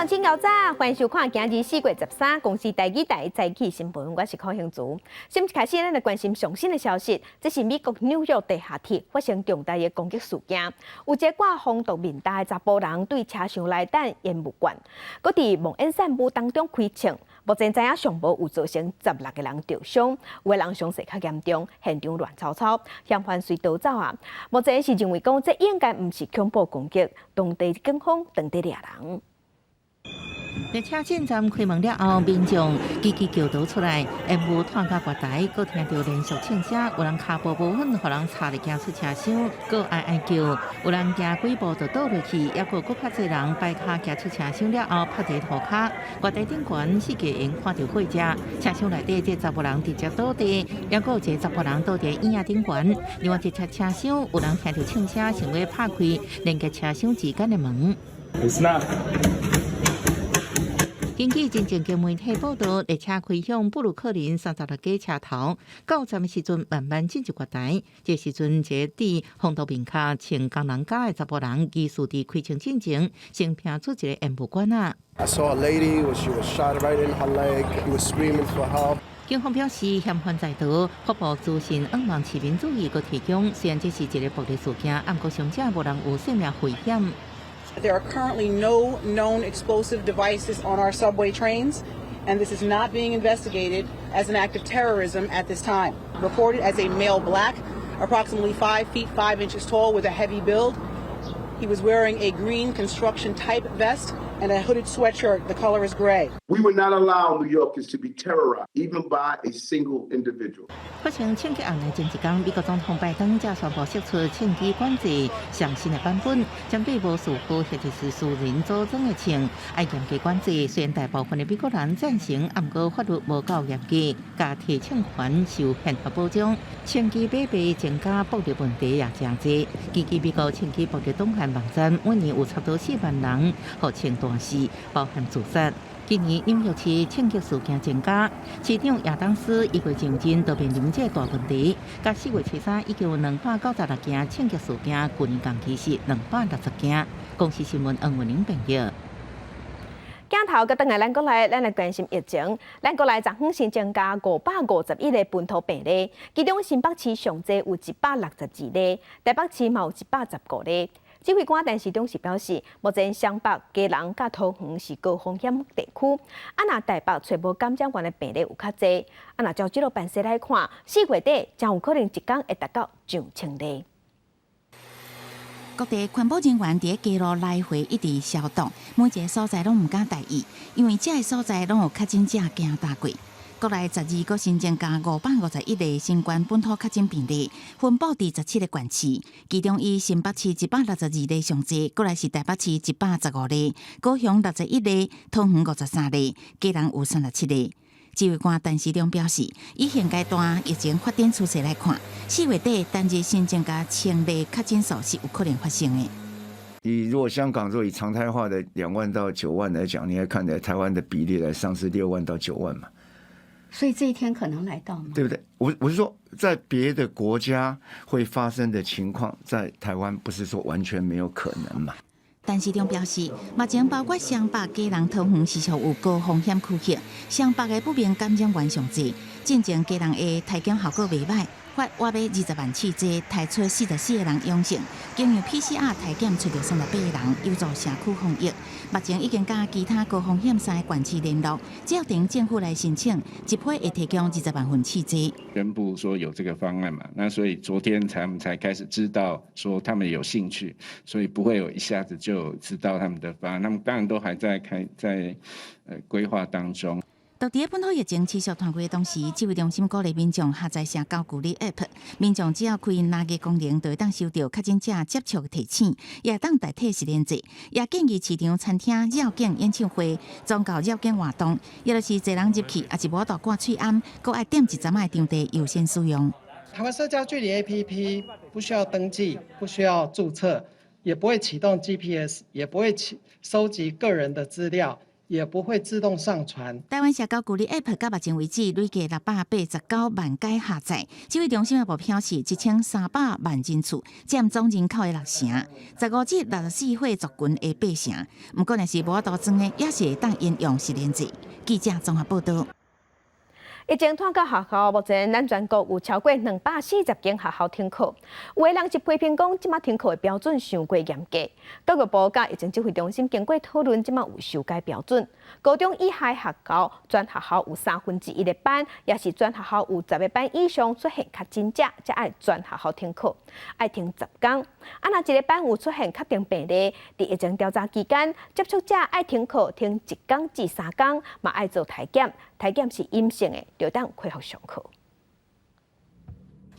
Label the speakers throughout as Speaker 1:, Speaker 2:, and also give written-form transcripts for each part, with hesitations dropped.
Speaker 1: 請𠢕早，歡迎收看今日4月13公視台語台早起新聞，我是柯興竹。先開始，咱來關心上新的消息，這是美國紐約地下鐵發生重大的攻擊事件，有一個掛防毒面罩的查埔人對車廂內等煙霧罐，閣佇冒煙散霧當中開槍，目前知影上無有造成16個人著傷，有的人傷勢較嚴重，現場亂糟糟，嫌犯隨逃走啊。目前是認為講，這應該毋是恐怖攻擊，當地警方正佇掠人。
Speaker 2: 列車進站開門了後，民眾吱吱叫逃出來，煙霧竄到月台，閣聽著連續槍聲，有人跤步無穩，予人插入行出車廂，閣哀哀叫，有人行幾步就倒落去，猶閣閣較濟人擺跤行出車廂了後，趴佇塗跤，月台頂懸四個人看著火車，車廂內底這查埔人直接倒地，猶閣有一個查埔人倒佇椅仔頂懸，另外一節車廂有人聽著槍聲，想欲拍開連接車廂之間的門。
Speaker 3: It's not.
Speaker 2: 根據真正嘅媒體報道，列車開向布魯克林36街車頭，到站的時陣慢慢進入月台。這時陣，一個戴防毒面罩、穿工人甲的查埔人，疑似佇開槍進前，先拼出一个煙霧罐仔。
Speaker 4: I saw a lady, she was shot right in her leg. She was screaming for help.
Speaker 2: 警方表示，嫌犯在逃，發布資訊，向望市民注意，閣提供。雖然這是一个暴力事件，毋過傷者無人有性命危險。
Speaker 5: There are currently no known explosive devices on our subway trains, and this is not being investigated as an act of terrorism at this time. Reported as a male black, approximately 5 feet 5 inches tall with a heavy build. He was wearing a green construction type vest and a hooded sweatshirt. The color is gray.
Speaker 6: We will not allow New Yorkers to be terrorized, even by a single individual.
Speaker 2: 發生槍擊案的前一工，美國總統拜登才宣布釋出槍支管制上新的版本，針對無序號或者是私人組裝的槍，愛嚴格管制。雖然大部分的美國人贊成，毋過法律無夠嚴格，共提槍權受憲法保障。槍支買賣增加，暴力問題也誠濟。根據美國槍支暴力檔案網站，每年有差不多4萬人予槍彈死，包含自殺。今年紐約市槍擊事件增加，市長亞當斯一月上旬就面臨這個大問題。佮4月初三已經有296件槍擊事件，舊年同期是260件。公視新聞黃文玲編譯。
Speaker 1: 鏡頭閣轉來咱國內，咱來關心疫情。咱國內昨昏新增加551個本土病例，其中新北市上濟有162例，台北市嘛有115例。指揮官陳時中是表示，目前雙北、基隆佮桃園是高風險地區，啊若台北揣無感染源的病例有較濟，啊若照這個範勢來看，4月底真有可能一工會達到上千例。
Speaker 7: 各地環保人員佇街路來回一直消毒，每一个所在攏毋敢大意，因為這个所在攏有確診者行踏過。國內12閣新增加551個新冠本土確診病例，分布佇17个縣市，其中以新北市162例上濟，過來是台北市115例，高雄61例，桃園53例，基隆有37例。指揮官陳時中表示，以現階段疫情發展趨勢來看，4月底單日新增加千例確診數是有可能發生的。
Speaker 8: 你如果香港若以常態化的2萬到9萬來講，你來看的台灣的比例來上是6萬到9萬嘛。
Speaker 9: 所以這一天可能來到嗎？
Speaker 8: 對不對？我是說，在別的國家會發生的情況，在台灣不是說完全沒有可能嘛？
Speaker 7: 陳時中表示，目前包括雙北、基隆、桃園是屬有高風險區域，雙北的不明感染源上濟，進前基隆的篩檢效果袂䆀，發挖買20萬試劑，篩出44個人陽性，經由 PCR 篩檢出著38個人，有助社區防疫。目前已經佮其他高風險三个縣市聯絡，只要等政府來申請，一批會提供20萬份試劑。
Speaker 3: 宣布說有這個方案嘛，那所以昨天才開始知道說他們有興趣，所以不會有一下子就知道他們的方案，那麼當然都還在開在規劃當中。
Speaker 7: 到佇本土疫情持續傳開的同時，指揮中心鼓勵民眾下載社交距離 App，民眾只要開藍牙功能，就會當收著確診者接觸提醒，也會當代替實聯制。也建議市場、餐廳、繞境演唱會、宗教繞境活動，抑就是濟人入去，抑是無法度掛喙罨，閣愛踮一站的場地優先使用。
Speaker 10: 台灣社交距離 APP 不需要登記，不需要註冊，也不會啟動 GPS，也不會啟收集個人的資料。也不會自動上傳。
Speaker 7: 台灣社交距離 App 到目前為止累計689萬改下載，指揮中心也無表示1300萬人次，佔總人口的六成。15至64歲族群的八成。毋過若是無法度裝的，也是會當應用實聯制。記者綜合報道。
Speaker 1: 疫情拖到學校，目前咱全國有超過240間學校停課。有的人是批評講，這擺停課的標準傷過嚴格。教育部佮疫情指揮中心經過討論，這擺有修改標準。高中以下學校，全學校有三分之一的班，抑是全學校有十個班以上出現確診者，才愛全學校停課，愛停10工。啊，若一個班有出現確定病例，佇疫情調查期間，接觸者愛停課停1工至3工，嘛愛做體檢，體檢是陰性的，就當恢復上課。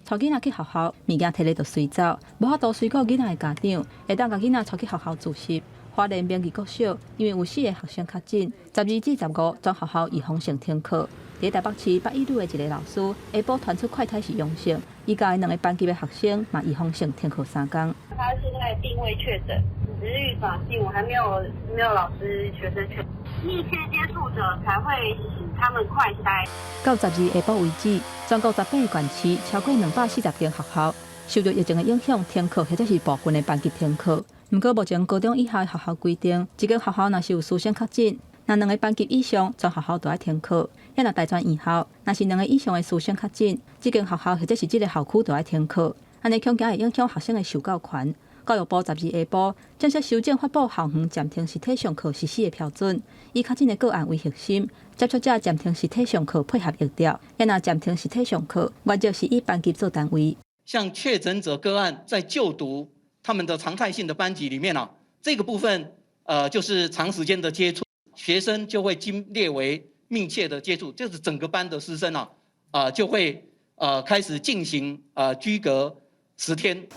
Speaker 11: 帶囡仔去學校，物件提咧就隨走，無法度隨顧囡仔的家長，會當共囡仔帶去學校自習。花蓮明義國小因為有四個學生確診，12至15全學校預防性停課。佇台北市北一女的一个老師，下晡傳出快篩是陽性，伊教的兩个班級的學生嘛預防性停課3工。
Speaker 12: 他現在並未確診，只是預防性，我還沒有老師學生確密切接觸者才會請他們快篩。
Speaker 11: 到12下晡為止，全國18個縣市超過240間學校受著疫情的影響停課，或者是部分的班級停課。毋過目前高中以下的學校規定，一間學校若是有師生確診，若兩个班級以上，全學校都愛停課；抑若大專院校，若是兩个以上的師生確診，這間學校或者是這个校區都愛停課。按呢恐驚會影響學生的受教權。教育部12下晡正式修正發布校園暫停實體上課實施的標準，以確診的個案為核心，接觸者暫停實體上課配合疫調。抑若暫停實體上課，原則是以班級做單位。
Speaker 13: 像確診者個案在就讀他們的常態性的班級裡面啊，這個部分就是長時間的接觸，學生就會經列為密切的接觸，就是整個班的師生啊，就會開始進行居隔10天。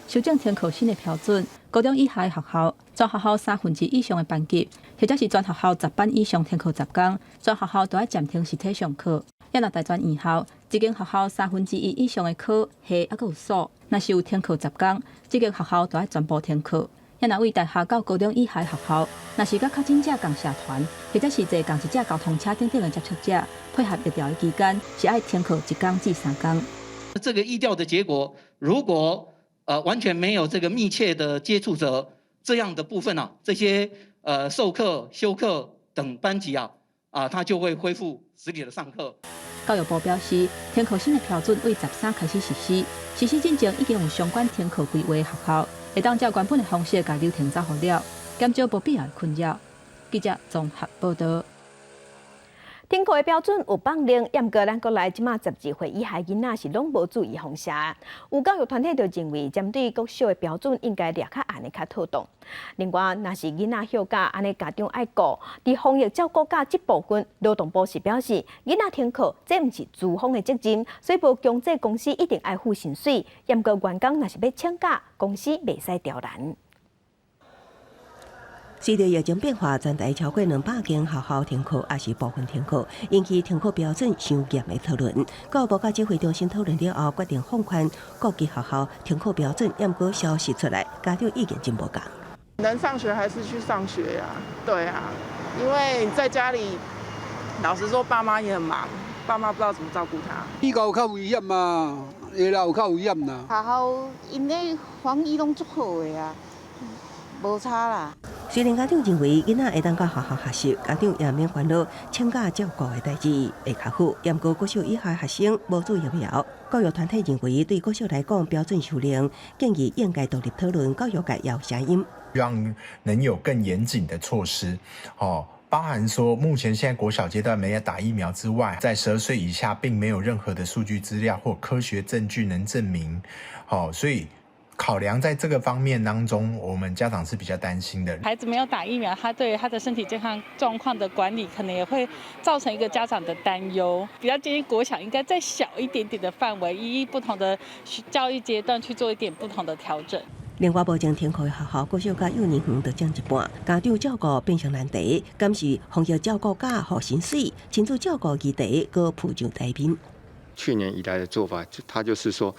Speaker 11: 修正停課新的標準，高中以下的學校，全學校三分之一以上的班級，或者是全學校10班以上停課10工，全學校都愛暫停實體上課。抑若大專院校，一間學校三分之一以上的科系猶閣有所，若是有停課十工，這間學校都愛全部停課。抑若為大學到高中以下的學校，若是佮確診者仝社團，或者是坐仝一隻交通車等等的接觸者，配合疫調的期間，是愛停課1工至3工。
Speaker 13: 這個疫調的結果，如果完全沒有這個密切的接觸者這樣的部分啊，這些授課、修課等班級啊，他就會恢復實體的上課。
Speaker 11: 教育部表示，停課新的標準對13開始實施，實施進前已經有相關停課規劃學校，會當照原本的方式共流程走予了，減少不必要的困擾。記者綜合報道。
Speaker 1: 停課的標準有放寬，毋過咱國內這馬12歲以下囡仔是攏無注預防射。有教育團體就認為，針對國小的標準應該列較按呢較妥當。另外，若是囡仔休假，按呢家長愛顧，佇防疫照顧假這部分，勞動部是表示，囡仔停課這毋是資方的責任，所以無強制公司一定愛付薪水。毋過員工若是欲請假，公司袂使刁難。
Speaker 14: 隨著疫情變化，全台超過200間學校停課，抑是部分停課，引起停課標準傷嚴的討論。教育部佮指揮中心討論了後，決定放寬各級學校停課標準。毋過消息出來，家長意見真無仝。
Speaker 15: 能上學還是去上學呀？對啊，因為在家裡，老實說，爸媽也很忙，爸媽不知道怎麼照顧他。
Speaker 16: 比較有較危險嘛，會啦有較危險啦。
Speaker 17: 學校𪜶咧防疫攏足好的啊，無差啦。
Speaker 14: 雖然家長認為囡仔會當到學校學習，家長也免煩惱請假照顧的代誌會較好。毋過國小以下學生無注疫苗，教育團體認為對國小來講標準修訂，建議應該獨立討論，教育界也有聲音，
Speaker 18: 讓能有更嚴謹的措施，哦，包含說目前現在國小階段沒有打疫苗之外，在12歲以下並沒有任何的數據資料或科學證據能證明，哦，所以考量在這個方面當中，我們家長是比較擔心的。
Speaker 19: 孩子沒有打疫苗，他對他的身體健康狀況的管理，可能也會造成一個家長的擔憂。比較建議國小應該再小一點點的範圍，依不同的教育階段去做一點不同的調整。
Speaker 14: 另外，目前停課的學校，國小佮幼兒園都佔一半，家長照顧變成難題，敢是防疫照顧假予薪水，親子照顧議題閣浮上台面。
Speaker 20: 去年以來的做法，就他就是說，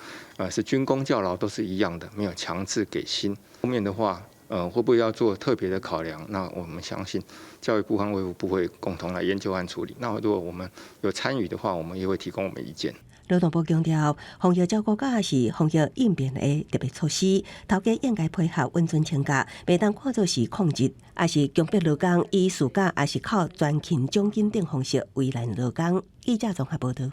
Speaker 20: 是軍公教勞都是一樣的，沒有強制給薪。後面的話，會不會要做特別的考量？那我們相信教育部和衛福部會共同來研究和處理。那如果我們有參與的話，我們也會提供我們意見。
Speaker 14: 勞動部強調，防疫照顧假是防疫應變的特別措施，頭家應該配合穩準請假，袂當看做是曠職，抑是強迫勞工以事假，抑是扣全勤獎金等方式為難勞工。記者綜合報道。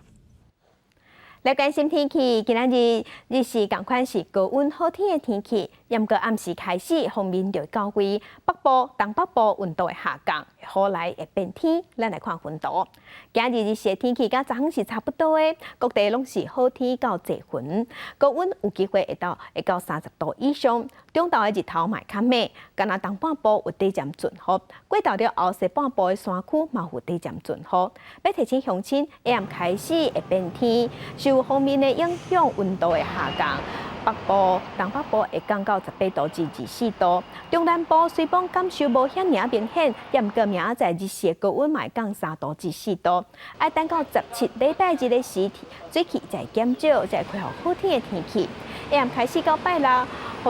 Speaker 1: 來關心天氣，今仔日日時仝款是高溫好天的天氣，毋過暗時開始鋒面就到位，北部、東北部溫度會下降，予來會變天。咱來看雲圖，今仔日日時的天氣佮昨昏是差不多的，各地攏是好天到濟雲，高溫有機會會到30度以上。中晝的日頭嘛會較猛，干焦東半部有短暫陣雨，過晝了後西半部的山區嘛有短暫陣雨。欲提醒鄉親，下暗開始會變天，受鋒面的影響，溫度會下降。北部、東北部會降到18度至24度，中南部雖講感受無遐爾明顯，毋過明仔載日時高溫嘛會降3度至4度。愛等到17禮拜日的時，水汽才會減少，才會恢復好天的天氣。下暗開始到拜六，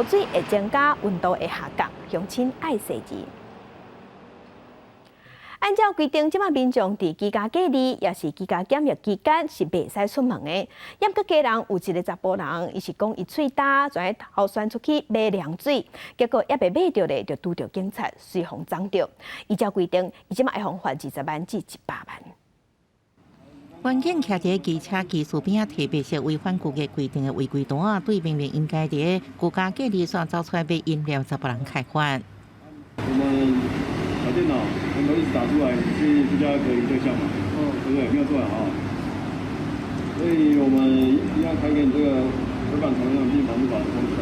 Speaker 1: 雨水會增加，溫度會下降，鄉親愛細膩。按照規定，這擺民眾佇居家隔離，抑是居家檢疫期間是袂使出門的。毋過家人有一个查埔人，伊是講伊喙焦，跩偷誅出去買涼水，結果猶未買著咧，就拄著警察隨予摠著。依照規定，伊這擺會予罰20萬至100萬。
Speaker 2: 員警徛佇機車機師邊仔，提白色違反居家規定的違規單，對明明應該佇居家隔離煞走出來買飲料，查埔人開罰。
Speaker 21: 我們小電腦，我們一直打出來，你是居家隔離對象嘛？嗯，對不對？沒有錯啊。所以我們一樣開給你這個違反傳染病防治法的通知單。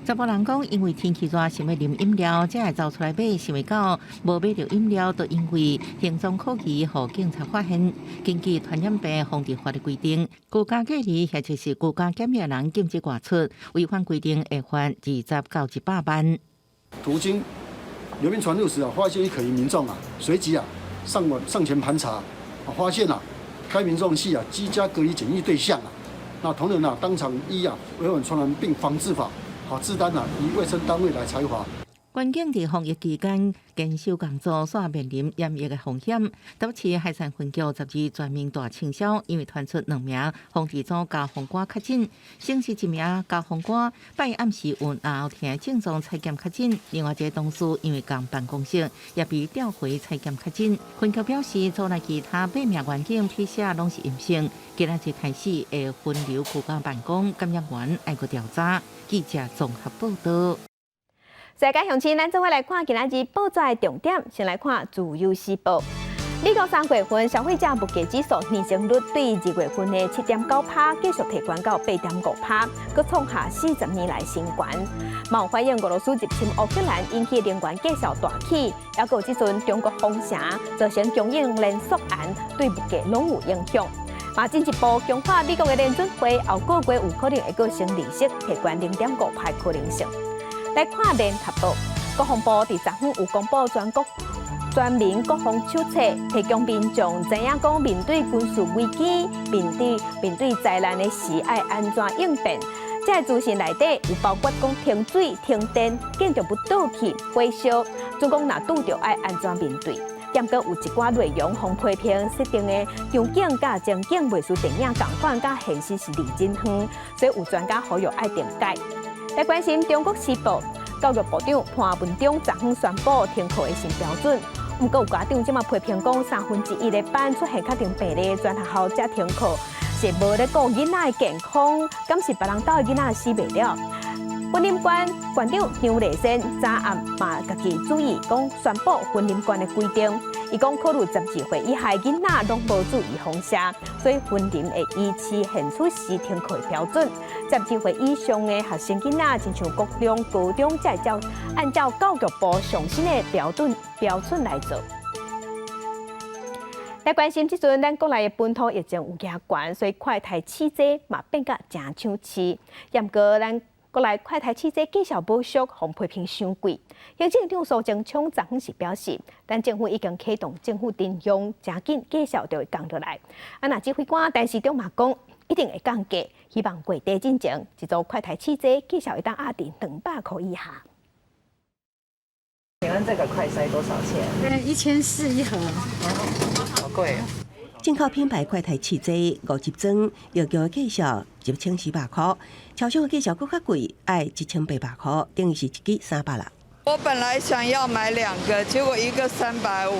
Speaker 2: 查埔人講，因為天氣熱，想欲啉飲料，才會走出來買，想袂到無買著飲料，就因為行蹤可疑，予警察發現。根據傳染病防治法的規定，居家隔離或者是居家檢疫人禁止外出，違反規定會罰20到100萬。
Speaker 22: 途經劉銘傳路時啊，發現一可疑民眾啊，隨即啊上網上前盤查，啊發現啊該民眾係啊居家隔離檢疫對象啊，那同仁啊當場依啊違反傳染病防治法，好自擔啊以衛生單位來裁罰。
Speaker 2: 員警佇防疫期間堅守工作，煞面臨染疫的風險。台北市海山分局12全面大清消，因為傳出兩名防治組加封官確診，先是一名加封官，拜暗時有喉疼症狀採檢確診，另外一個同事因為仝辦公室也被調回採檢確診。分局表示，組內其他八名員警 PCR 攏是陰性，今仔日開始會分流居家辦公，感染源愛閣調查。記者綜合報道。
Speaker 1: 世界鄉親，咱做伙來看今仔日報紙的重點，先來看《自由時報》。美國3月份消費者物價指數年增率對2月份的7.9趴，繼續提懸到8.5趴，閣創下40年來新懸。嘛有反映俄羅斯入侵烏克蘭引起能源價數大起，抑閣有這陣中國封城造成供應鏈縮限，對物價攏有影響。嘛進一步強化美國的聯準會後個月有可能會閣升利息，提懸0.5趴可能性。來看聯合報，國防部佇昨昏有公布全國全民國防手冊，提供民眾知影講面對軍事危機、面對災難的時，愛按怎應變。這个資訊內底有包括講停水、停電、建築物倒去、火燒，總講若拄著愛按怎面對。毋過有一寡內容，予批評設定的場景佮情景袂輸電影仝款，佮現實是離真遠，所以有專家呼籲愛定改。來關心中國時報，教育部長潘文忠昨昏宣布停課的新標準，毋過有家長這馬批評講，1/3的班出現確定病例，全學校才停課，是無咧顧囡仔的健康，敢是別人兜的囡仔死袂了？雲林縣縣長張麗仙昨暗嘛家己注意講宣布雲林縣的規定，伊講考慮12歲以下囡仔攏無注意風險，所以雲林會維持現出時停課的標準。12歲以上的學生囡仔，親像國中、高中，才會照按照教育部上新的標準來做。來關心這陣，咱國內的本土疫情有加懸，所以快篩試劑嘛變甲誠搶市。毋過咱國內快篩試劑價數無俗，予批評傷貴。行政長蘇貞昌昨昏是表示，咱政府已經啟動政府徵用，誠緊價數就會降落來。啊，若指揮官陳時中嘛講，一定會降價，希望月底進前，一組快篩試劑價數會當壓佇200箍以下。
Speaker 4: 請問這個快篩多少錢？
Speaker 5: 1400一盒。
Speaker 4: 好貴啊！
Speaker 14: 進口品牌快篩試劑50裝，藥局的價數1400塊，超商的價數閣較貴，愛1800塊，等於是一支360。
Speaker 6: 我本來想要買兩個，結果一個350，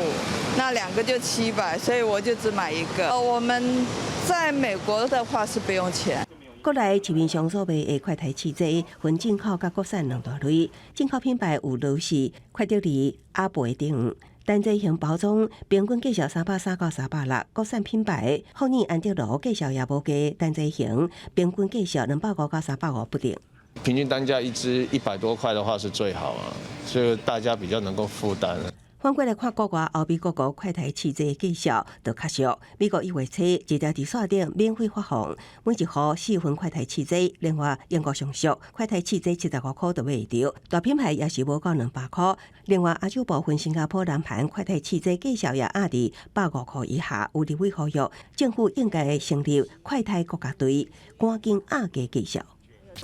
Speaker 6: 那兩個就700，所以我就只買一個。我們在美國的話是不用錢。
Speaker 14: 國內市面上所賣的快篩試劑分進口佮國產兩大類，進口品牌有羅氏、快德利、阿培等。單劑型包裝平均價數330到360，國產品牌福爾安德羅價數也無低，單劑型平均價數250到350不等。
Speaker 7: 平均單價一支100多塊的話是最好啊，所以大家比較能夠負擔。
Speaker 14: 反過來看國外，歐美各國快篩試劑價數就較俗。美國1月初一條佇線頂免費發放，每一盒四份快篩試劑。另外英國上俗，快篩試劑75塊就買會著，大品牌也是無到200塊。另外亞洲部分新加坡、南韓快篩試劑價數也壓佇150塊以下。有立委呼籲，政府應該成立快篩國家隊，趕緊壓低價數。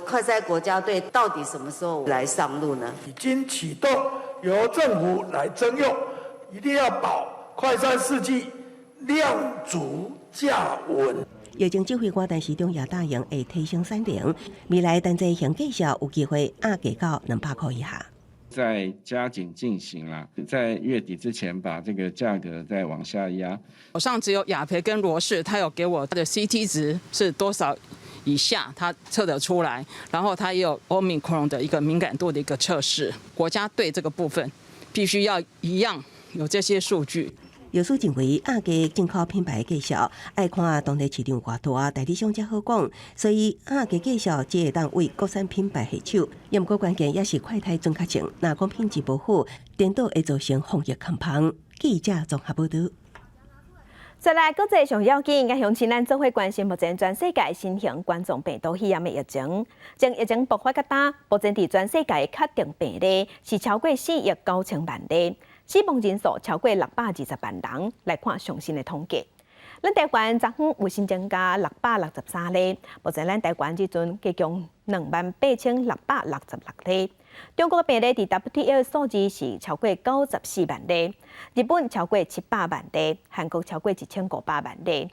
Speaker 23: 快篩國家隊到底什麼時候來上路呢？
Speaker 24: 已經啟動，由政府來徵用，一定要保快篩試劑量足價穩。
Speaker 14: 疫情指揮官陳時中也答應會提升產能，未來單劑型價數有機會壓低到200塊以下。
Speaker 3: 在加緊進行啦，在月底之前把這個價格再往下壓。
Speaker 25: 我上只有雅培跟羅氏，他有給我的 CT 值是多少以下，他測得出來，然後他也有 Omicron 的一個敏感度的一個測試。國家隊這個部分必須要一樣有這些數據。
Speaker 14: 藥師認為，壓低進口品牌價數，愛看當地市場偌大，代理商才好講。所以壓低價數只會當為國產品牌下手。毋過關鍵也是快篩準確性，若講品質無好，顛倒會造成防疫空芳。記者綜合報導。
Speaker 1: 再來國際上要緊，佮鄉親咱做伙關心目前全世界新型冠狀病毒肺炎的疫情。從疫情爆發到今，目前佇全世界確定病例是超過4億9千萬例，死亡人數超過620萬人。來看上新的統計，咱台灣昨昏有新增加663例，目前咱台灣這陣計共28,666例。中國病例佇 WTO 數字是超過94萬例，日本超過700萬例，韓國超過1500萬例。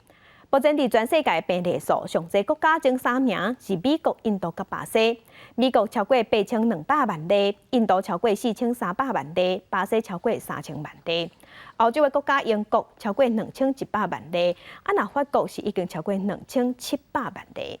Speaker 1: 目前佇全世界病例數上濟國家前三名是美國、印度佮巴西。美國超過8200萬例，印度超過4300萬例，巴西超過3000萬例。歐洲的國家英國超過2100萬例，啊若法國是已經超過2700萬例。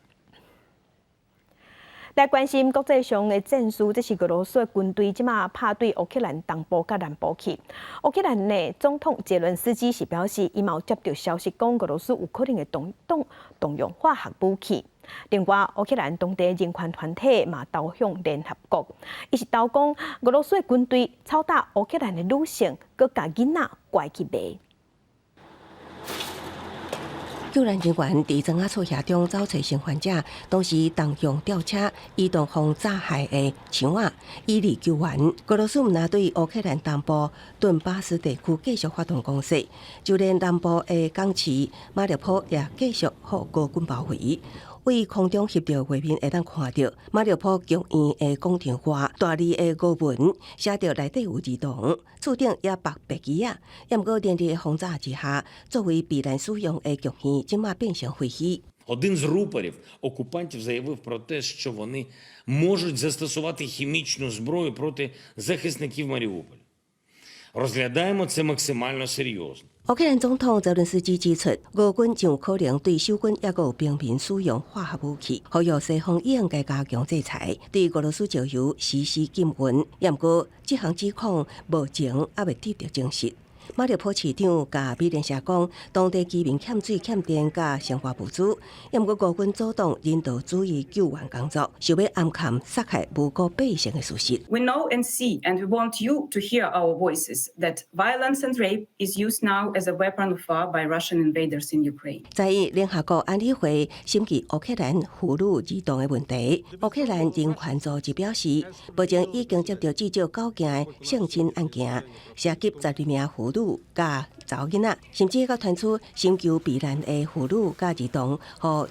Speaker 1: 來關心國際上的戰事，這是俄羅斯軍隊這馬拍對烏克蘭東部佮南部去。烏克蘭的總統澤倫斯基是表示，伊嘛有接到消息，講俄羅斯有可能會動動動用化學武器。另外，烏克蘭當地人權團體嘛投向聯合國，伊是投講俄羅斯的軍隊抽打烏克蘭的女性，閣共囡仔拐去賣。
Speaker 14: 救援人員佇莊仔厝遐中走揣生還者，同時動用吊車移動予炸害的牆仔，以利救援。俄羅斯毋但對烏克蘭東部頓巴斯地區繼續發動攻勢，就連南部的港市馬列坡也繼續予俄軍包圍。對空中翕著畫面會當看著馬列坡劇院的廣場外，大字的俄文寫著內底有兒童，厝頂也縛白旗仔。毋過連日的轟炸之下，作為避難使用的劇院，這馬變成廢墟。
Speaker 26: Один з рупорів окупантів заявив про те, що вони можуть застосувати хімічну зброю проти захисників Маріуполя. Розглядаємо це максимально серйозно.
Speaker 14: 烏克蘭總統澤倫斯基指出，俄軍真有可能對守軍抑閣有平民使用化學武器，呼籲西方應該加強制裁，對俄羅斯石油實施禁運。毋過，這項指控目前猶未得到證實。馬列坡市長共美聯社講，當地居民欠水、欠電、佮生活物資。毋過，俄軍阻擋人道主義救援工作，想欲暗崁殺害無辜百姓的事實。
Speaker 27: We know and see, and we want you to hear our voices that violence and rape is used now as a weapon of war by Russian invaders in Ukraine.
Speaker 14: 在聯合國安理會審議烏克蘭婦女兒童的問題，烏克蘭人權組織表示，目前已經接到至少九件性侵案件，涉及12名婦女佮查某囡仔，甚至閣傳出尋求避難的婦女佮兒童，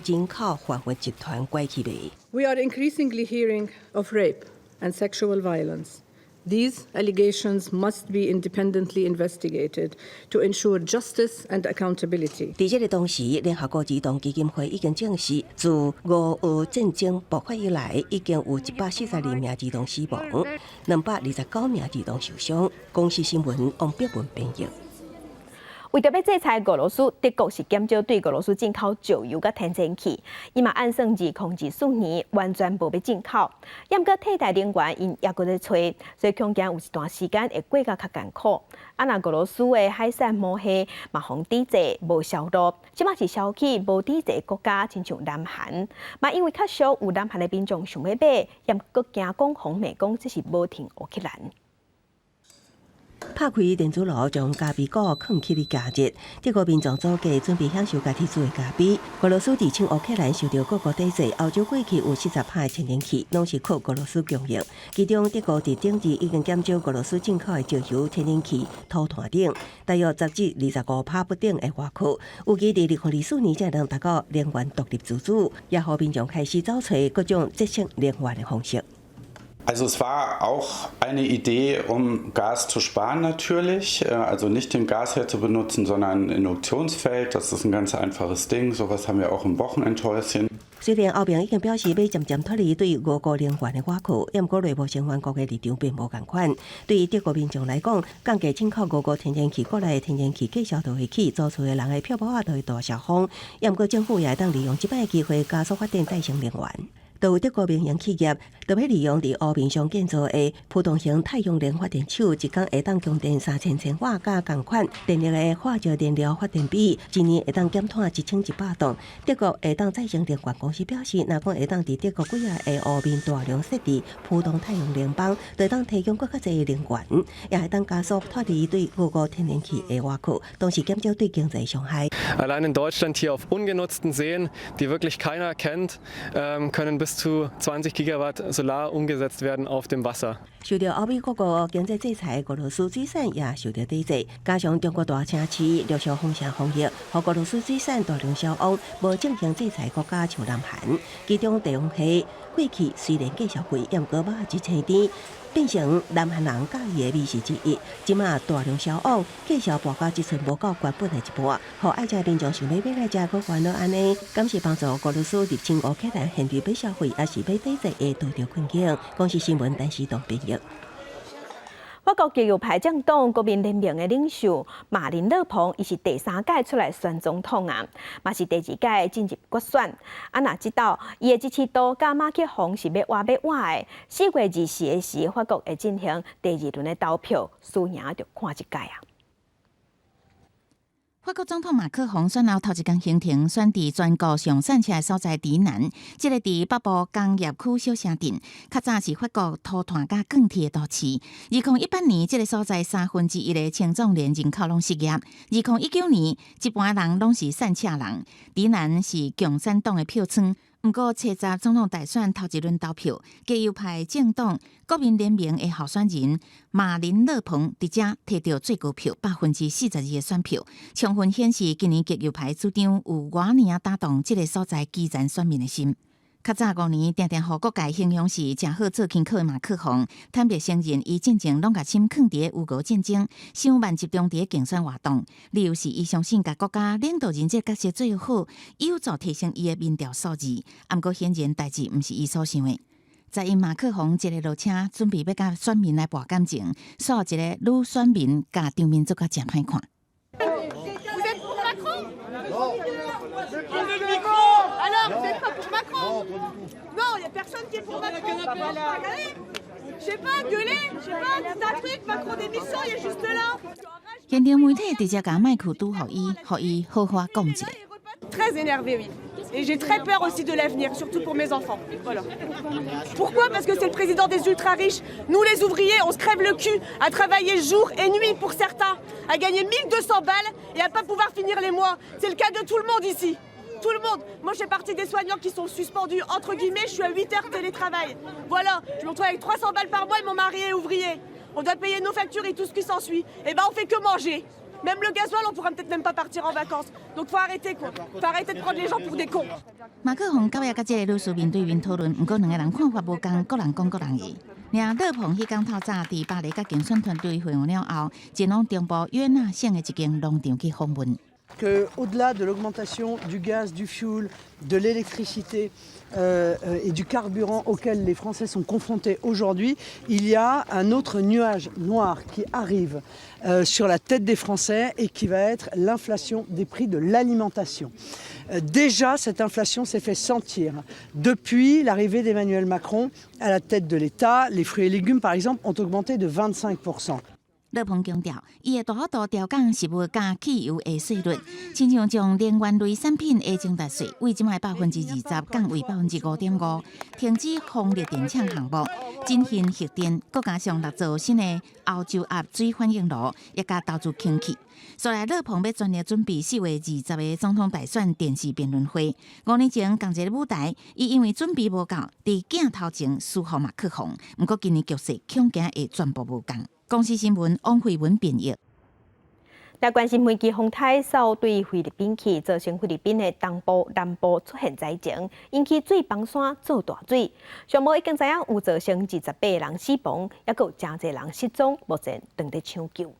Speaker 14: 予人口販運集團拐去賣。
Speaker 28: We are increasingly hearing of rape and sexual violence
Speaker 5: These allegations must be independently investigated to ensure justice and accountability.
Speaker 14: 佇這个同時，聯合國兒童基金會已經證實，自俄烏戰爭爆發以來，已經有142名兒童死亡，229名兒童受傷。公視新聞王碧文編譯。
Speaker 1: 為著欲制裁俄羅斯，德國是減少對俄羅斯進口石油佮天然氣，伊嘛按算2024年完全無欲進口。毋過替代能源𪜶猶閣咧揣，所以恐驚有一段時間會過甲較艱苦。啊，若俄羅斯的海產魔蝦嘛予抵制無銷路，這馬是銷去無抵制國家，親像南韓，嘛因為較俗有南韓的民眾想欲買，猶閣驚講予罵講這是無挺烏克蘭。
Speaker 14: 拍開電磁爐，將咖啡果囥起來加熱。德國民眾組家準備享受家己煮的咖啡。俄羅斯入侵烏克蘭受到各國抵制，歐洲過去有40%的天然氣攏是靠俄羅斯供應。其中德國佇頂日已經減少俄羅斯進口的石油、天然氣、土炭等，大約10至25%不等的外擴。預計佇2024年才能達到能源獨立自主，也予民眾開始走揣各種節省能源的方式。
Speaker 8: Also es war auch eine Idee, um Gas zu sparen natürlich, also nicht den Gasherd zu benutzen, sondern ein Induktionsfeld. Das ist ein ganz einfaches Ding. Sowas haben wir auch im Wochenendhäuschen.
Speaker 14: 雖然歐盟已經表示欲漸漸脫離對俄國能源的倚靠，毋過內部成員國的立場並無仝款。對德國民眾來講，降低進口俄國天然氣，國內天然氣價數就會起，租厝的人的票簿仔就會大小風。毋過政府也會當利用這擺機會加速發展再生能源。都有德國民營企業特別利用佇湖面上建造的浮動型太陽能發電廠，一工會當供電3000千瓦，佮仝款電力的化石燃料發電比，一年會當減碳1100噸。德國會當再生能源公司表示，若講會當佇德國幾仔个湖面大量設置浮動太陽能板，就會當提供閣較濟能源，也會當加速脫離對俄國天然氣的倚靠，同時減少對經濟傷害。
Speaker 9: Allein in Deutschland hier auf ungenutzten Seen, die wirklich keiner kennt, können bis zu 20 Gigawatt Solar umgesetzt werden auf dem Wasser.
Speaker 14: 受到歐美各國經濟制裁，俄羅斯水產也受到抵制，加上中國大城市陸續封城防疫，予俄羅斯水產大量銷往無進行制裁國家，像南韓。其中帝王蟹過去雖然價數貴，毋過肉質鮮甜，變成南韓人佮意的美食之一。這馬大量銷往，價數跋到這陣無夠原本的一半，予愛食民眾想欲買來食，閣煩惱按呢，敢是幫助俄羅斯入侵烏克蘭，現在欲消費，抑是欲抵制會拄著困境？公視新聞陳時東編譯。
Speaker 1: 法國極右派政黨國民聯盟的領袖馬林勒龐，伊是第三屆出來選總統啊，嘛是第二屆進入決選。啊，若這鬥伊的支持度佮馬克宏是欲倚欲倚的。4月24的時，法國會進行第二輪的投票，輸贏就看這屆啊。
Speaker 7: 法國總統馬克宏選後頭一工行程選佇全國上散赤的所在迪南，這个佇北部工業區小城鎮，較早是法國塗炭佮鋼鐵的都市。2018年，這个所在1/3的青壯年人口攏失業。2019年，一半人攏是散赤人。迪南是共產黨的票倉。毋過，初十總統大選頭一輪投票，極右派政黨國民聯盟的候選人馬林勒龐佇遮提著最高票42%的選票，充分顯示今年極右派主張有偌爾打動這个所在基層選民的心。較早5年，定定予各界形容是誠好做輕巧的馬克宏，坦白承認伊進前攏共心囥佇烏俄戰爭，傷慢集中佇競選活動。理由是伊相信共國家領導人這角色做好，有助提升伊的民調數字。毋過顯然代誌毋是伊所想的。在因馬克宏一个落車，準備欲佮選民來搏感情，煞有一个女選民共場面做甲誠歹看。
Speaker 10: Vous êtes pour Macron? Alors, vous n'êtes pas pour Macron? Non, il n'y a personne qui est pour Macron. Allez, je sais pas, gueulez, je sais pas, dites un truc, Macron démission, il est juste là.
Speaker 7: 現場媒體直接共麥克拄予伊，予伊好好講一下。
Speaker 10: Très énervée, oui. Et j'ai très peur aussi de l'avenir, surtout pour mes enfants. Voilà. Pourquoi? Parce que c'est le président des ultra riches. Nous, les ouvriers, on se crève le cul à travailler jour et nuit pour certains, à gagner 1200 balles et à pas pouvoir finir les mois. C'est le cas de tout le monde ici. Tout le monde. Moi, je fais partie des soignants qui sont suspendus. Entre guillemets, je suis à 8 heures de télétravail. Voilà. Je me retrouve avec 300 balles par mois et mon mari est ouvrier. On doit payer nos factures et tout ce qui s'ensuit. Et ben, on fait que manger. Même le gasoil, on pourra peut-être même pas partir en vacances. Donc faut arrêter, quoi. Faut arrêter de prendre les gens pour des cons.
Speaker 7: 馬克宏到尾共這个女士面對面討論，毋過兩个人看法無仝，各人講各人的。爾勒龐彼工透早佇巴黎佮競選團隊會晤了後，前往中部約納省的一間農場去訪問。
Speaker 11: Que au-delà de l'augmentation du gaz, du fioul, de l'électricité et du carburant auquel les Français sont confrontés aujourd'hui, il y a un autre nuage noir qui arrive sur la tête des Français et qui va être l'inflation des prix de l'alimentation. Déjà, cette inflation s'est fait sentir depuis l'arrivée d'Emmanuel Macron à la tête de l'État. Les fruits et légumes, par exemple, ont augmenté de 25%.
Speaker 7: 勒龐強調，伊會大幅度調降食物佮汽油的稅率，親像將能源類產品的增值稅，對這擺20%降為5.5%，停止風力電廠項目，振興核電，閣加上六座新的歐洲鴨水反應爐，也共投資氫氣。所以勒龐欲全力準備4月20的總統大選電視辯論會。5年前仝一个舞台，伊因為準備無夠，佇鏡頭前輸予馬克宏。毋過今年局勢恐驚會全部無仝。公視新聞王慧文編譯。
Speaker 1: 來關心飛機風颱掃對菲律賓去，造成菲律賓的東部、南部出現災情，引起水崩山做大水。上無已經知影有造成28個人死亡，猶閣有誠濟人失蹤，目前正佇搶救。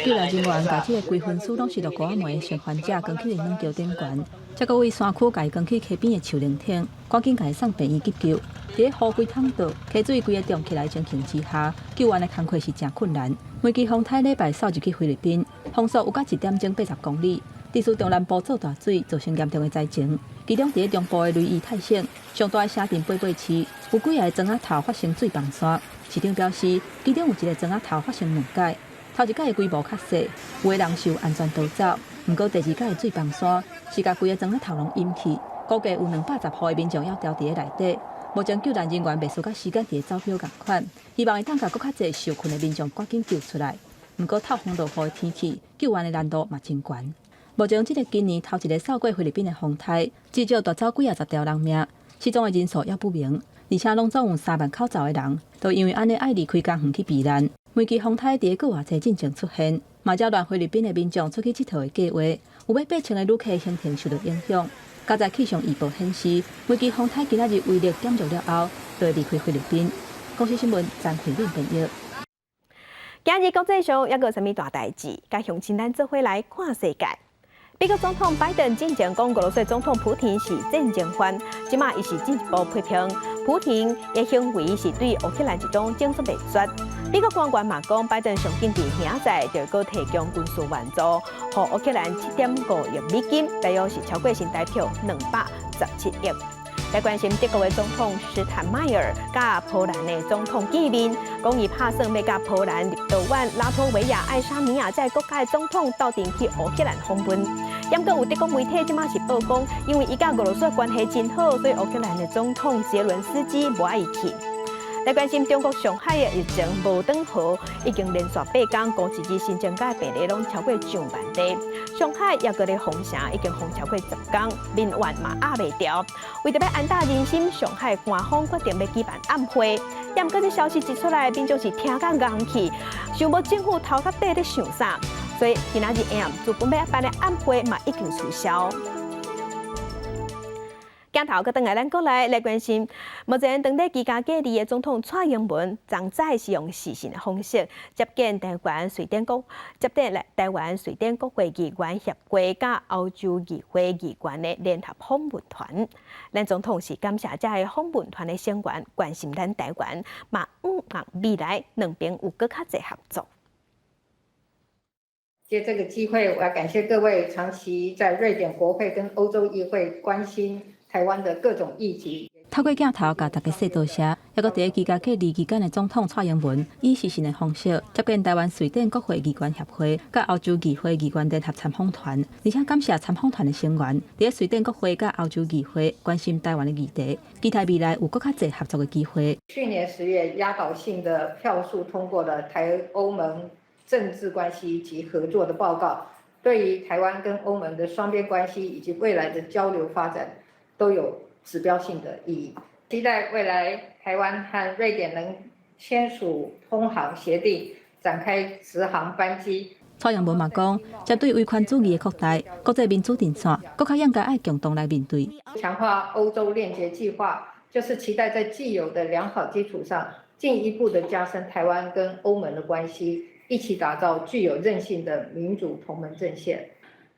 Speaker 12: 救援人員共這个規身軀攏是落雨仔毛的傷患者，扛去軟橋頂懸，才閣對山區共伊扛去溪邊的樹林頂，趕緊共伊送病院急救。佇咧雨規桶倒，溪水規个漲起來情形之下，救援的工課是誠困難。梅基風颱禮拜掃入去菲律賓，風速有到一點鐘80公里，致使中南部做大水，造成嚴重的災情。其中佇咧中部的雷伊泰省，上大的城鎮貝貝市，有幾个庄仔頭發生水崩山。市長表示，其中有一个庄仔頭發生兩擺，頭一擺的規模較細，有的人是有安全逃走，毋過第二擺的水崩山是共規个庄仔頭攏淹去，估計有210戶的民眾猶牢佇咧內底。目前救援人員袂輸佮時間佇咧走表仝款，希望會當共閣較濟受困的民眾趕緊救出來。毋過透風落雨的天氣，救援的難度嘛真懸。目前這个今年頭一个掃過菲律賓的風颱，至少奪走幾仔十條人命，失蹤的人數猶不明，而且攏總有3萬口罩的人，都因為按呢愛離開家園去避難。梅基風颱佇咧個偌濟進前出現，嘛擾亂菲律賓的民眾出去𨑨迌的計劃，有欲爬升的旅客行程受到影響。加在氣象預報顯示，梅基風颱今仔日威力減弱了後，就會離開菲律賓。公視新聞張惠敏編譯。
Speaker 1: 今日國際上猶閣有啥物大代誌？佮鄉親咱做伙來看世界。美國總統拜登進前講俄羅斯總統普廷是戰爭犯，這馬伊是進一步批評普廷的行為是對烏克蘭一種種族滅絕。美國官員嘛講，拜登上緊佇明仔載就閣提供軍事援助，予烏克蘭7.5億美金，大約是超過新台幣217億。來關心德國的總統施坦邁爾佮波蘭的總統見面，講伊拍算欲佮波蘭、立陶宛、拉脫維亞、愛沙尼亞這國家的總統鬥陣去烏克蘭訪問。毋過有德國媒體這馬是報講，因為伊佮俄羅斯的關係真好，所以烏克蘭的總統澤倫斯基無愛伊去。來關心中國上海的疫情無斷河，已經連續8工，估一日新增加的病例攏超過上萬例。上海猶閣咧封城，已經封超過10工，民怨嘛壓袂牢。為著欲安撫人心，上海官方決定欲舉辦暗會。毋過這消息一出來，民眾是聽甲戇去，想無政府頭殼底咧想啥，所以今仔日下暗原本欲辦的暗會嘛已經取消。鏡頭閣轉來咱國內來關心，目前當咧居家隔離的總統蔡英文，昨早是用視訊的方式接見台灣瑞典國接見來台灣瑞典國會議員協會佮歐洲議會議員的聯合訪問團。咱總統是感謝這个訪問團的成員關心咱台灣，嘛向望未來兩邊有閣較濟合作。
Speaker 13: 借這個機會，我要感謝各位長期在瑞典國會跟歐洲議會關心台灣的各種議題。
Speaker 12: 透過鏡頭共大家說多謝，猶閣佇咧居家隔離期間的總統蔡英文以視訊的方式接見台灣瑞典國會議員協會佮歐洲議會議員聯合參訪團，而且感謝參訪團的成員佇咧瑞典國會佮歐洲議會關心台灣的議題，期待未來有閣較濟合作的機會。
Speaker 13: 去年10月壓倒性的票數通過了台歐盟政治關係及合作的報告，對於台灣跟歐盟的雙邊關係以及未來的交流發展都有指標性的意義。期待未來台灣和瑞典能簽署通航協定，展開直航班機。
Speaker 12: 蔡英文嘛講，針對威權主義的擴大，國際民主陣線閣較應該愛共同來面對。
Speaker 13: 強化歐洲鏈接計劃，就是期待在既有的良好基礎上，進一步的加深台灣跟歐盟的關係，一起打造具有韌性的民主同盟陣線。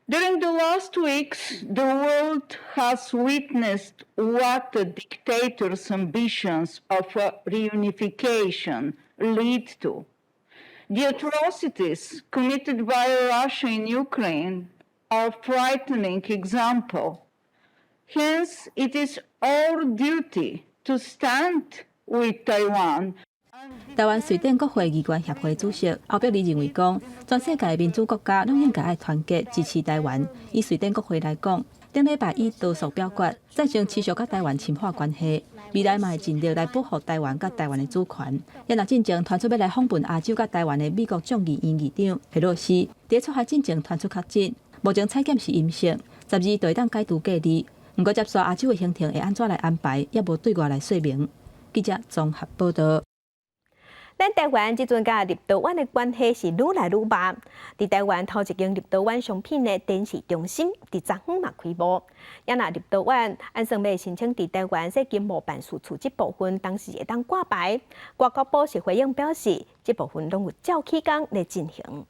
Speaker 6: During the last weeks, the world has witnessed what the dictator's ambitions of reunification lead to. The atrocities committed by Russia in Ukraine are a frightening example. Hence, it is our duty to stand with Taiwan.
Speaker 12: 台灣瑞典國會議員協會主席歐碧麗認為講，全世界民主國家攏應該愛團結支持台灣。以瑞典國會來講，頂禮拜以多數表決贊成持續佮台灣深化關係，未來嘛會盡力來保護台灣佮台灣的主權。也若進前傳出欲來訪問亞洲佮台灣的美國眾議院議長佩洛西，佇出海進前傳出確診，目前採檢是陰性，12就會當解除隔離。毋過接紲亞洲的行程會按怎來安排，猶無對外來說明。記者綜合報導。
Speaker 1: 咱台灣這陣佮立陶宛的關係是愈來愈密。佇台灣頭一間立陶宛商品的展示中心，佇昨昏嘛開幕。也若立陶宛按算欲申請佇台灣設經貿辦事處這部分，當時會當掛牌。外交部是回應表示，這部分攏有照期工來進行。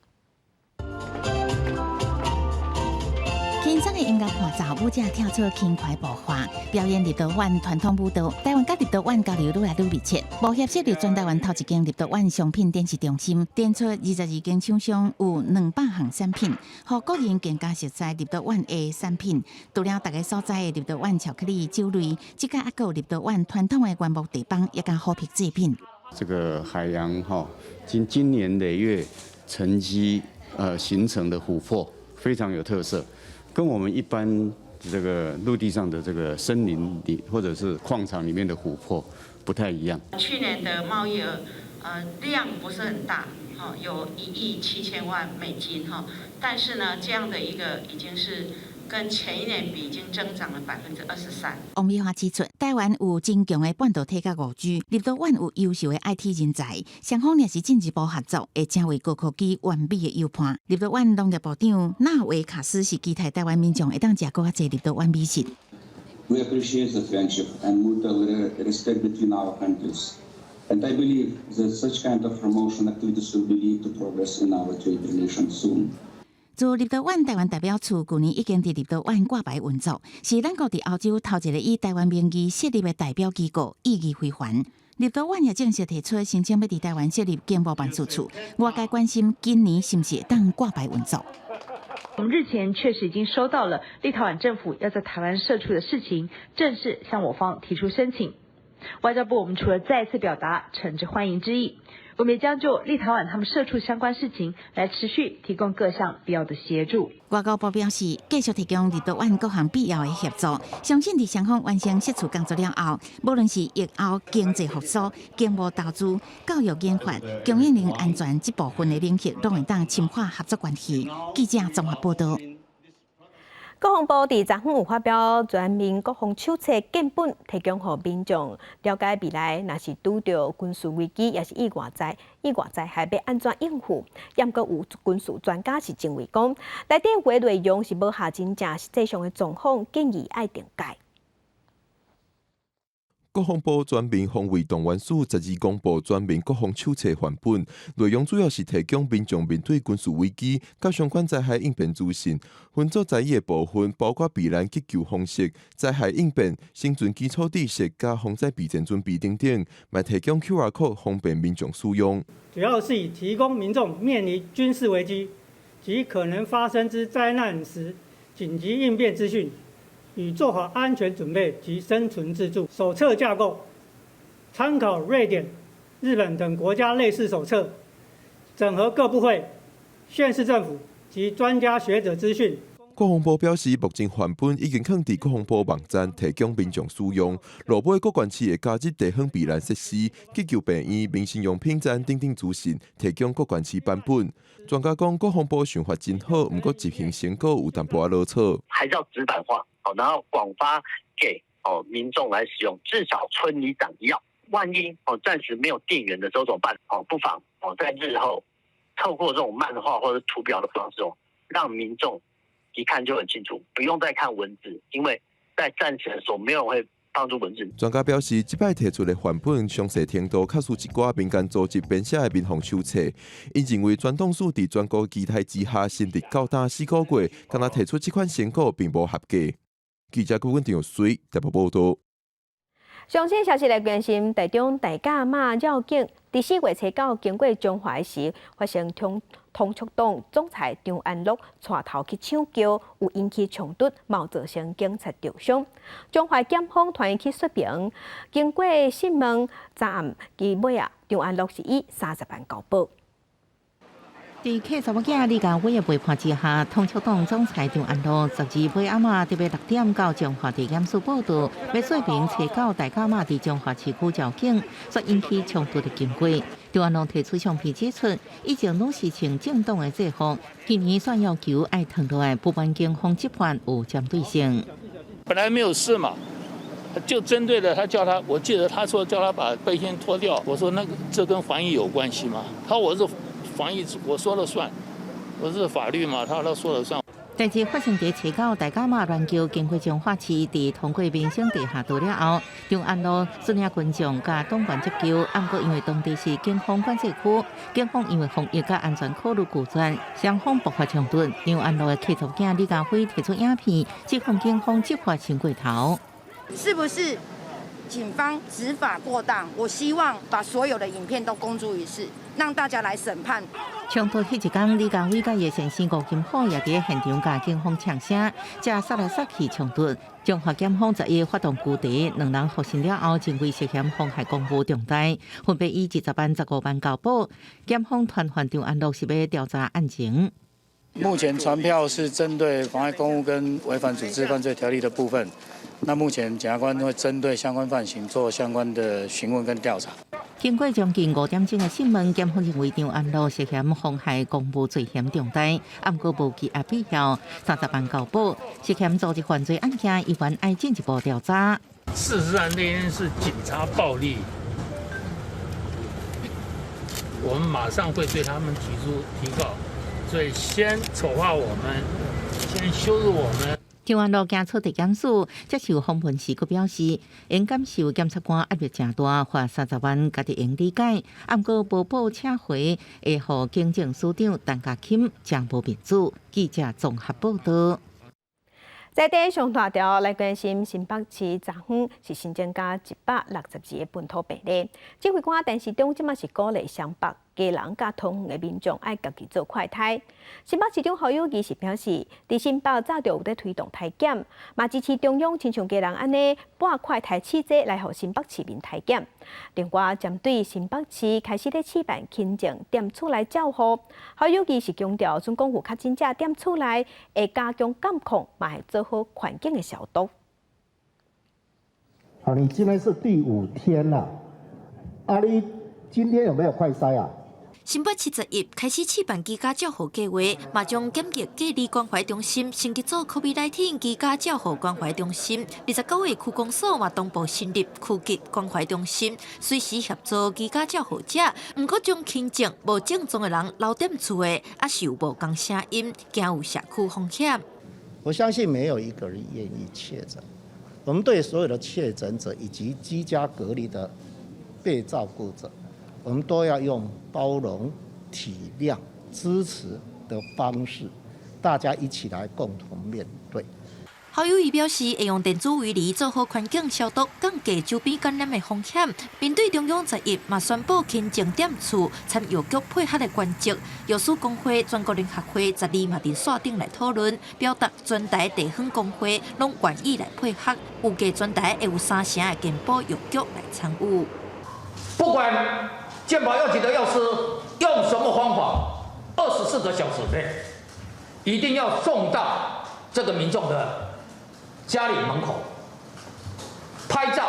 Speaker 7: 輕鬆的音樂伴奏，舞者跳出輕快步伐，表演立陶宛傳統舞蹈。台灣佮立陶宛交流愈來愈密切。無協設立全台灣頭一間立陶宛商品展示中心，展出22間廠商有200項產品，予國人更加熟悉立陶宛的產品。除了大家所知的立陶宛巧克力、酒類，這個猶閣有立陶宛傳統的原木地板，也佮虎皮製品。
Speaker 8: 這個海洋哈，經經年累月沉積形成的琥珀，非常有特色。跟我們一般這個陸地上的這個森林裡或者是礦場裡面的琥珀不太一樣。
Speaker 15: 去年的貿易額，量不是很大，哈，有1.7億美金，哈，但是呢，這樣的一個已經是跟前一年比已經增長了23%。
Speaker 7: 王美花指出，台灣有真強的半導體佮5G，立陶宛有優秀的 IT 人才，雙方若是進一步合作，會成為高科技完美的友伴。立陶宛農業部長納維卡斯是期待台灣民眾會當食閣較濟立陶宛美食。
Speaker 16: We appreciate the friendship and mutual respect between our countries, and I believe that such kind of promotion activities will be lead to progress in our trade relations soon.
Speaker 7: 駐立陶宛台灣代表處舊年已經佇立陶宛掛牌運作，是咱國佇歐洲頭一個以台灣名義設立的代表機構，意義非凡。立陶宛也正式提出申請，欲佇台灣設立經貿辦事處。外界關心今年是毋是會當掛牌運作。
Speaker 17: 我們日前確實已經收到了立陶宛政府要在台灣設處的事情，正式向我方提出申請。外交部我們除了再次表達誠摯歡迎之意，我們也將就立陶宛他們設處相關事情來持續提供各項必要的協助。
Speaker 7: 外交部表示，繼續提供立陶宛各項必要的協助，相信佇雙方完成設處工作了後，無論是疫後經濟復甦、經貿投資、教育研發、供應鏈安全這部分的領域，攏會當深化合作關係。記者綜合報導。
Speaker 1: 國防部佇昨昏有發表全民國防手冊建本，提供予民眾了解未來若是拄著軍事危機，抑是意外災害，欲按怎應付。毋過有軍事專家是認為講，內底有的內容是無合真正實際上的狀況，建議愛定改。
Speaker 18: 國防部全民防衛動員署12公布全民國防手冊範本，內容主要是提供民眾面對軍事危機佮相關災害應變資訊，分做十一個部分，包括避難急救方式、災害應變、生存基礎知識、佮防災備戰準備等等，嘛提供 QR code 方便民眾使用。
Speaker 19: 主要是以提供民眾面臨軍事危機及可能發生之災難時緊急應變資訊，與做好安全準備及生存自助。手冊架構參考瑞典、日本等國家類似手冊，整合各部會、縣市政府及專家學者資訊。
Speaker 18: 國防部表示，目前範本已經放佇國防部網站提供民眾使用。落尾各縣市會加入地方避難設施、急救病院、民生用品站等等資訊，提供各縣市版本。專家講，國防部想法真好，毋過執行成果有淡薄仔囉嗦。
Speaker 20: 還是要紙版化，然後廣發給民眾來使用，至少村里長要。萬一暫時沒有電源的時候怎麼辦？不妨在日後透過這種漫畫或者圖表的方式哦，讓民眾一看就很清楚，不用再看文字，因為在戰時的時候，沒有人會放諸文字。
Speaker 18: 專家表示，這擺提出的範本詳細程度，較輸一寡民間組織編寫的民防手冊。𪜶認為，全黨署佇全國期待之下成立到今4個月，敢若提出這款成果並無合格。記者郭文張水特報報道。
Speaker 1: 上新消息來關心，台中大甲媽繞境，佇4月初9經過彰化時，發生統促黨總裁張安樂帶頭去搶轎，有引起衝突，嘛造成警察受傷。彰化檢方傳伊去說明，經過訊問，昨暗伊尾仔，張安樂是以30萬交保。
Speaker 7: 佇客查某囝李家偉的陪伴之下，統促黨總裁張安樂12尾暗仔特別6點到彰化地檢署報到，欲說明初九大甲媽佇彰化市區繞境所引起衝突的經過。張安樂提出相片指出，以前攏是穿政黨的制服，今年煞要求愛脫落來，不滿警方執法有針對性。
Speaker 2: 本來沒有事嘛，就針對了他，叫他，我記得他說叫他把背心脫掉，我說那個這跟防疫有關係嗎？他說我是防疫，我說了算，我是法律嘛，他說了算。
Speaker 7: 代誌發生佇初九大甲媽鸞轎經過彰化市，佇通過民生地下道了後，張安樂率領群眾佮黨員接轎，毋過因為當地是警方管制區，警方因為防疫佮安全考慮拒絕，雙方爆發衝突。張安樂的客查某囝李家輝提出影片，指控警方執法傷過頭。
Speaker 3: 是不是警方執法過當？我希望把所有的影片都公諸於世，讓大家來審判。
Speaker 7: 衝突彼一工，李家偉佮伊先生吳金虎也佇現場共警方嗆聲，才殺來殺去衝突。彰化檢方11發動拘提，兩人獲審了後，認為涉嫌妨害公務重大，分別以20萬、15萬交保。檢方傳喚張安樂是欲調查案情。
Speaker 4: 目前傳票是針對妨礙公務跟違反組織犯罪條例的部分。那目前檢察官會針對相關犯行做相關的詢問跟調查。
Speaker 7: 經過將近5點鐘的訊問，檢方認為張安樂涉嫌妨害公務罪嫌重大，毋過無羈押必要，30萬交保，涉嫌組織犯罪案件，依然愛進一步調查。
Speaker 2: 事實上，那天是警察暴力，我們馬上會對他們提出提告，所以先醜化我們，先羞辱我們。
Speaker 7: 張安樂行出地檢署接受訪問時，閣表示，𪜶感受檢察官壓力誠大，罰30萬，家己會用理解。毋過無保請回，會予警政署長陳家欽誠無面子。記者綜合報道。
Speaker 1: 在地上大條來關心新北市昨昏是新增加162個本土病例。指揮官陳時中這馬是鼓勵雙北、基隆佮桃園的民眾愛家己做快篩。新北市長侯友宜是表示，佇新北早就有咧推動篩檢，嘛支持中央親像基隆按呢撥快篩試劑來予新北市民篩檢。另外，針對新北市開始咧試辦輕症踮厝內照護，侯友宜是強調，準講有確診者踮厝內會加強監控，嘛會做好環境的消毒。
Speaker 21: 好，你今天是第五天了，啊，你今天有沒有快篩啊？
Speaker 22: 新北市11開始試辦居家照護計劃，嘛將檢疫隔離關懷中心升級做 COVID-19 居家照護關懷中心。29個區公所嘛同步成立區級關懷中心，隨時協助居家照護者。毋過將輕症無症狀的人留踮厝的，抑是有無仝聲音，驚有社區風險。
Speaker 21: 我相信沒有一個人願意確診。我們對所有的確診者以及居家隔離的被照顧者，我們都要用包容、體諒、支持的方式，大家一起來共同面對。
Speaker 22: 侯友宜表示，會用電子圍籬做好環境消毒，降低周邊感染的風險。面對中央11嘛宣布輕症踮厝參藥局配合的原則，藥師公會、全國聯合會12嘛佇線頂來討論，表達全台地方公會攏願意來配合，預計全台會有三成的健保藥局來參與。
Speaker 23: 不管健保藥局的藥師用什麼方法，24個小時內一定要送到這個民眾的家裡門口拍照，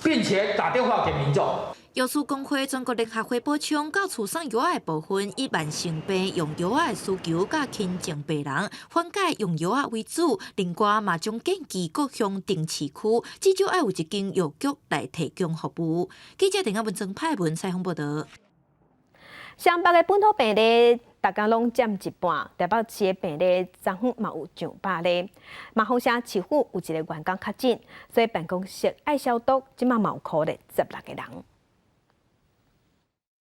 Speaker 23: 並且打電話給民眾。
Speaker 22: 藥師公會全國聯合會補充，到厝送藥的部分，以慢性病用藥的需求佮輕症病人緩解用藥為主。另外嘛，將建議各鄉鎮市區至少愛有一間藥局來提供服務。記者鄧亞文、曾派文採訪報道。
Speaker 1: 雙北的本土病例。逐工攏佔一半。台北市的病例昨昏嘛有上百例。麻風城市府有一个員工確診，所以辦公室愛消毒，這馬嘛有可能16個人。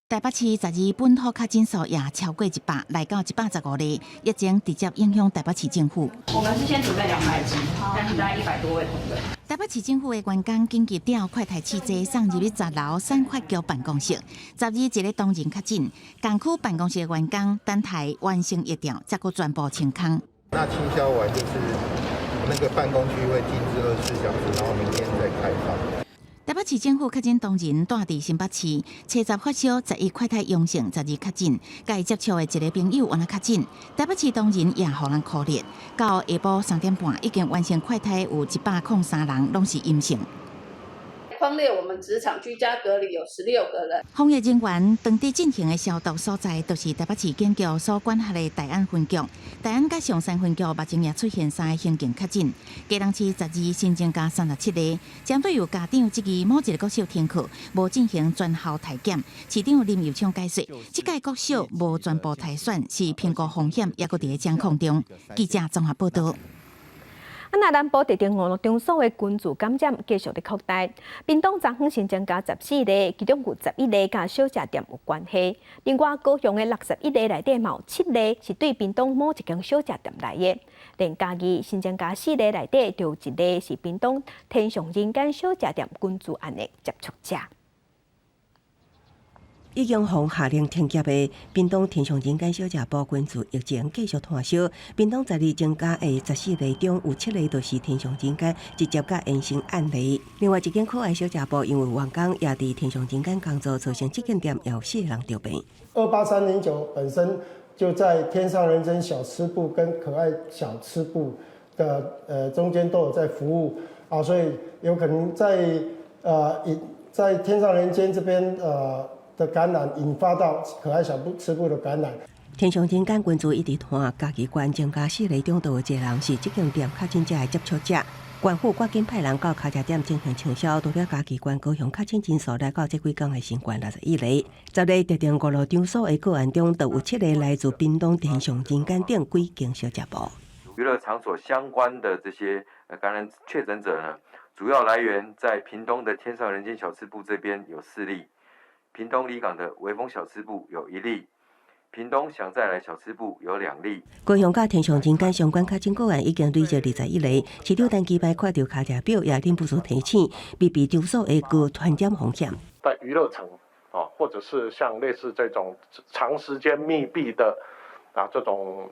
Speaker 7: 台北市12本土確診數也超過100，來到115例，疫情直接影響台北市政府。
Speaker 5: 我們是先準備200劑，但是大概100多位同仁。
Speaker 7: 台北市政府的員工緊急調快篩試劑送入去10樓散發局辦公室。12一个同仁確診，共區辦公室的員工等待完成疫調，才閣全部清空。
Speaker 9: 那清消完就是那個辦公區會靜置24小時，然後明天再開放。
Speaker 7: 台北市政府確診同仁蹛佇新北市，初十發燒，11快篩陽性，12確診，共伊接觸的一个朋友予人確診。台北市同仁也予人苦力，到下晡3點半已經完成快篩，有103人攏是陰性。
Speaker 14: 匡列我們職場居家隔離有16個人。
Speaker 7: 防疫人員當地進行的消毒所在，就是台北市警局所管轄的大安分局。大安佮松山分局目前也出現三个刑警確診。基隆市12新增加37例，針對有家長質疑某一个國小停課，無進行全校篩檢。市長林右昌解釋，這屆國小無全部篩選，是評估風險，猶閣佇咧掌控中。記者綜合報道。
Speaker 1: 啊，那南部特定娛樂場所的群聚感染繼續咧擴大，屏東昨昏新增加14例，其中有11例佮小食店有關係。另外，高雄的61例內底嘛有7例是對屏東某一間小食店來的。連嘉義新增加4例內底，就有1例是屏東天上人間小食店群聚案的接觸者。
Speaker 24: 已經予下令停業的屏東天上人間小食部群聚疫情繼續湠燒。屏東12增加的14例中有7例都是天上人間直接佮延伸案例。另外一間可愛小食部因為員工也佇天上人間工作，造成這間店也有4個人著病。
Speaker 25: 28309本身就在天上人間小吃部跟可愛小吃部的中間都有在服務啊，所以有可能在天上人間這邊的感染引發到可愛小吃部的感染。
Speaker 24: 天上人間群聚一直湠，嘉義縣增加4例中，就有一個人是這間店確診者的接觸者。縣府趕緊派人到尻食店進行清消，除了嘉義縣高雄確診人數來到這幾工的新高61例。10日特定娛樂場所的個案中，就有7例來自屏東天上人間頂幾間小食部。
Speaker 26: 娛樂場所相關的這些感染確診者呢，主要來源在屏東的天上人間小吃部這邊有4例。屏東里港的微風小吃部有1例，屏東想再來小吃部有2例。
Speaker 24: 高雄佮天上人間相關確診個案已經累積21例。市長陳其邁看著尻食表，也忍不住提醒，密閉場所的高傳染風險。
Speaker 27: 在娛樂城啊，或者是像類似這種長時間密閉的啊這種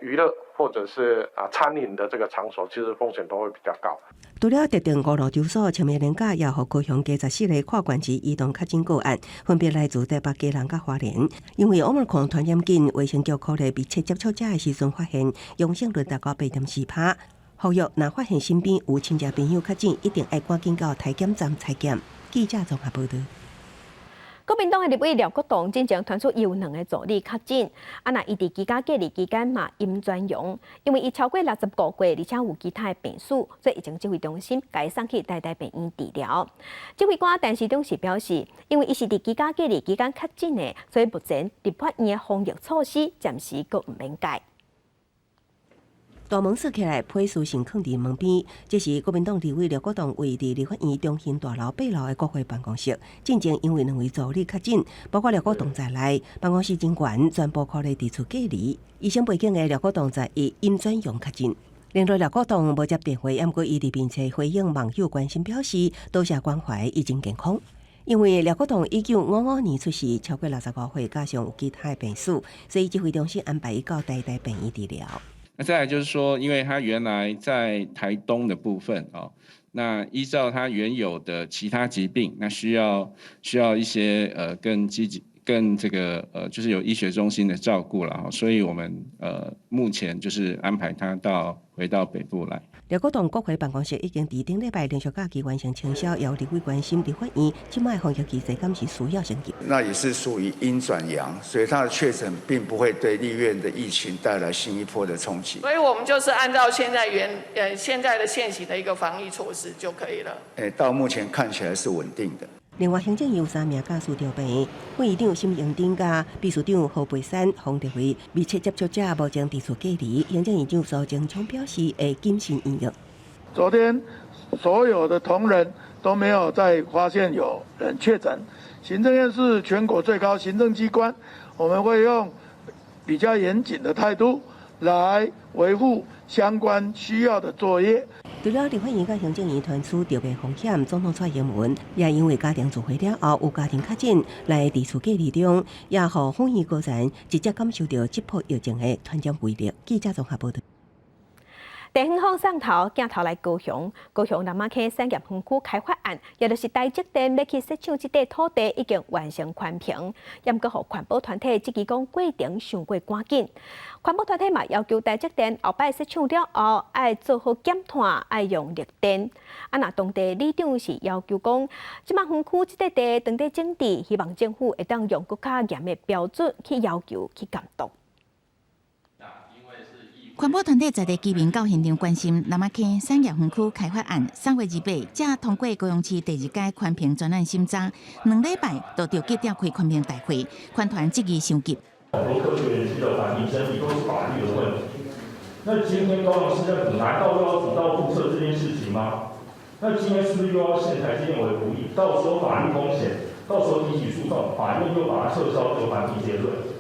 Speaker 27: 娛樂或者是啊餐飲的這個場所，其實風險都會比較高。
Speaker 24: 除了特定娛樂場所，清明連假也予高雄加14例跨縣市移動確診個案，分別來自台北、基隆佮花蓮。因為 Omicron 傳染緊，衛生局鼓勵密切接觸者的時陣發現陽性率達到8.4%。呼籲若發現身邊有親戚朋友確診，一定愛趕緊到篩檢站採檢。記者綜合報道。
Speaker 1: 國民黨的立委廖國棟進前傳出有兩个助理確診，啊，若伊佇居家隔離期間嘛陰轉陽，因為伊超過65歲，而且有其他的病史，所以疫情指揮中心共伊送去台大病院治療。指揮官陳時中是表示，因為伊是佇居家隔離期間確診的，所以目前立法院的防疫措施暫時閣毋免改。
Speaker 24: 大門鎖起來，批書先囥佇門邊。這是國民黨立委廖國棟位佇立法院中心大樓8樓的國會辦公室。進前因為兩位助理確診，包括廖國棟在內，辦公室人員全部予佇厝隔離。醫生背景的廖國棟11陰轉陽確診。聯絡廖國棟無接電話，毋過伊佇面冊回應網友關心，表示多謝關懷，已經健康。因為廖國棟1955年出世，超過65歲，加上有其他的病史，所以指揮中心安排伊到台大病院治療。
Speaker 28: 那再來就是說，因為他原來在台東的部分哦，那依照他原有的其他疾病，那需要一些更積極、更這個就是有醫學中心的照顧了，所以我們目前就是安排他到回到北部來。
Speaker 24: 廖國棟國會辦公室已經佇頂禮拜連續假期完成清消，也有立委關心立法院這擺防疫機制敢是需要升級。
Speaker 29: 那也是屬於陰轉陽，所以他的確診並不會對立院的疫情帶來新一波的衝擊。
Speaker 14: 所以我們就是按照現在現在的現行的一個防疫措施就可以了。
Speaker 29: 到目前看起來是穩定的。
Speaker 24: 另外，行政院有三名駕駛著病，副院長沈榮津佮秘書長何培山封列為密切接觸者，目前佇厝隔離。行政院長蘇貞昌表示會謹慎應用。
Speaker 6: 昨天所有的同仁都沒有再發現有人確診。行政院是全國最高行政機關，我們會用比較嚴謹的態度來維護相關需要的作業。
Speaker 24: 除了立法院佮行政院傳出著病風險，總統蔡英文也因為家庭聚會了後有家庭確診來佇厝隔離中，也予防疫高層直接感受著這波疫情的傳染威力。記者綜合報道。
Speaker 1: 地方放送頭鏡頭來高雄，高雄南馬溪產業園區開發案，也就是台積電欲去設廠這塊土地已經完成環評，毋過予環保團體質疑講過程傷過趕緊。環保團體嘛要求台積電後擺設廠了後，愛做好減碳，愛用綠電。啊，若當地里長是要求講，這馬園區這塊地當地整治，希望政府會當用閣較嚴的標準去要求去監督。
Speaker 7: 環保團體在地居民到現場關心南仔坑產業園區開發案，3月28才通過高雄市第二階環評專案審查，2禮拜就著急召開環評大會，環團質疑傷急。
Speaker 8: 很多科學園區的環評爭議都是法律的問題。那今天高雄市政府難道又要主導覆轍這件事情嗎？那今天是不是又要陷台積電為不義？到時候法律風險，到時候提起訴訟，法院又把它撤銷這個環評結論。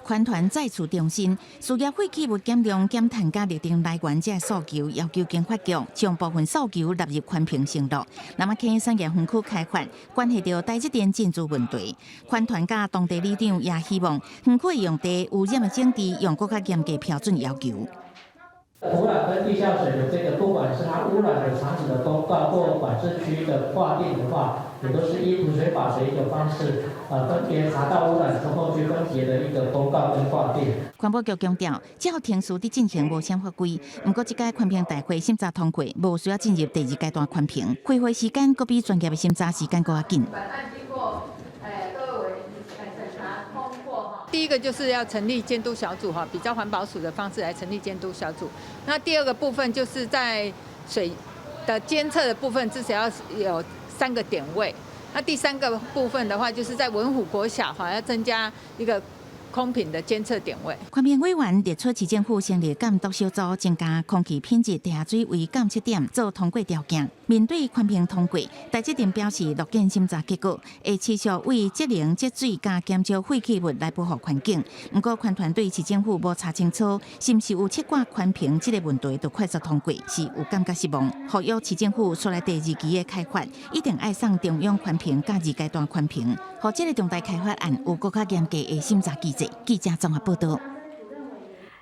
Speaker 7: 環團再次重申，事業廢棄物減量、減碳佮綠電來源這訴求，要求經發局將部分訴求納入環評承諾。南仔坑產業園區開發，關係著台積電進駐問題。環團佮當地里長也希望園區用地污染的整治用閣較嚴格標準要求。
Speaker 10: 土壤跟地下水的這個，不管是它污染的場址的公告或管制區的劃定的話，也都是依土水法的一個方式，分別查到污染之後去分別的一個公告跟劃定。
Speaker 7: 環保局強調，照程序佇進行無啥法規，毋過這屆環評大會審查通過，無需要進入第二階段環評，開會時間閣比專業的審查時間閣較緊。
Speaker 14: 第一個就是要成立監督小組哈，比較環保署的方式來成立監督小組。那第二個部分就是在水的監測的部分，至少要有3個點位。那第三個部分的話，就是在文虎國小哈，要增加一個空品的監測點位。
Speaker 7: 環評委員列出市政府成立監督小組，增加空氣品質地下水為監測點做通過條件。面對環評通過，台積電表示樂見審查結果，會持續為節能節水佮減少廢棄物來保護環境。毋過，環團對市政府無查清楚，是毋是有切割環評這個問題，就快速通過，是有感覺失望。呼籲市政府出來第二期的開發，一定愛送中央環評佮二階段環評，予這個重大開發案有閣較嚴格的審查機制。記者綜合報道。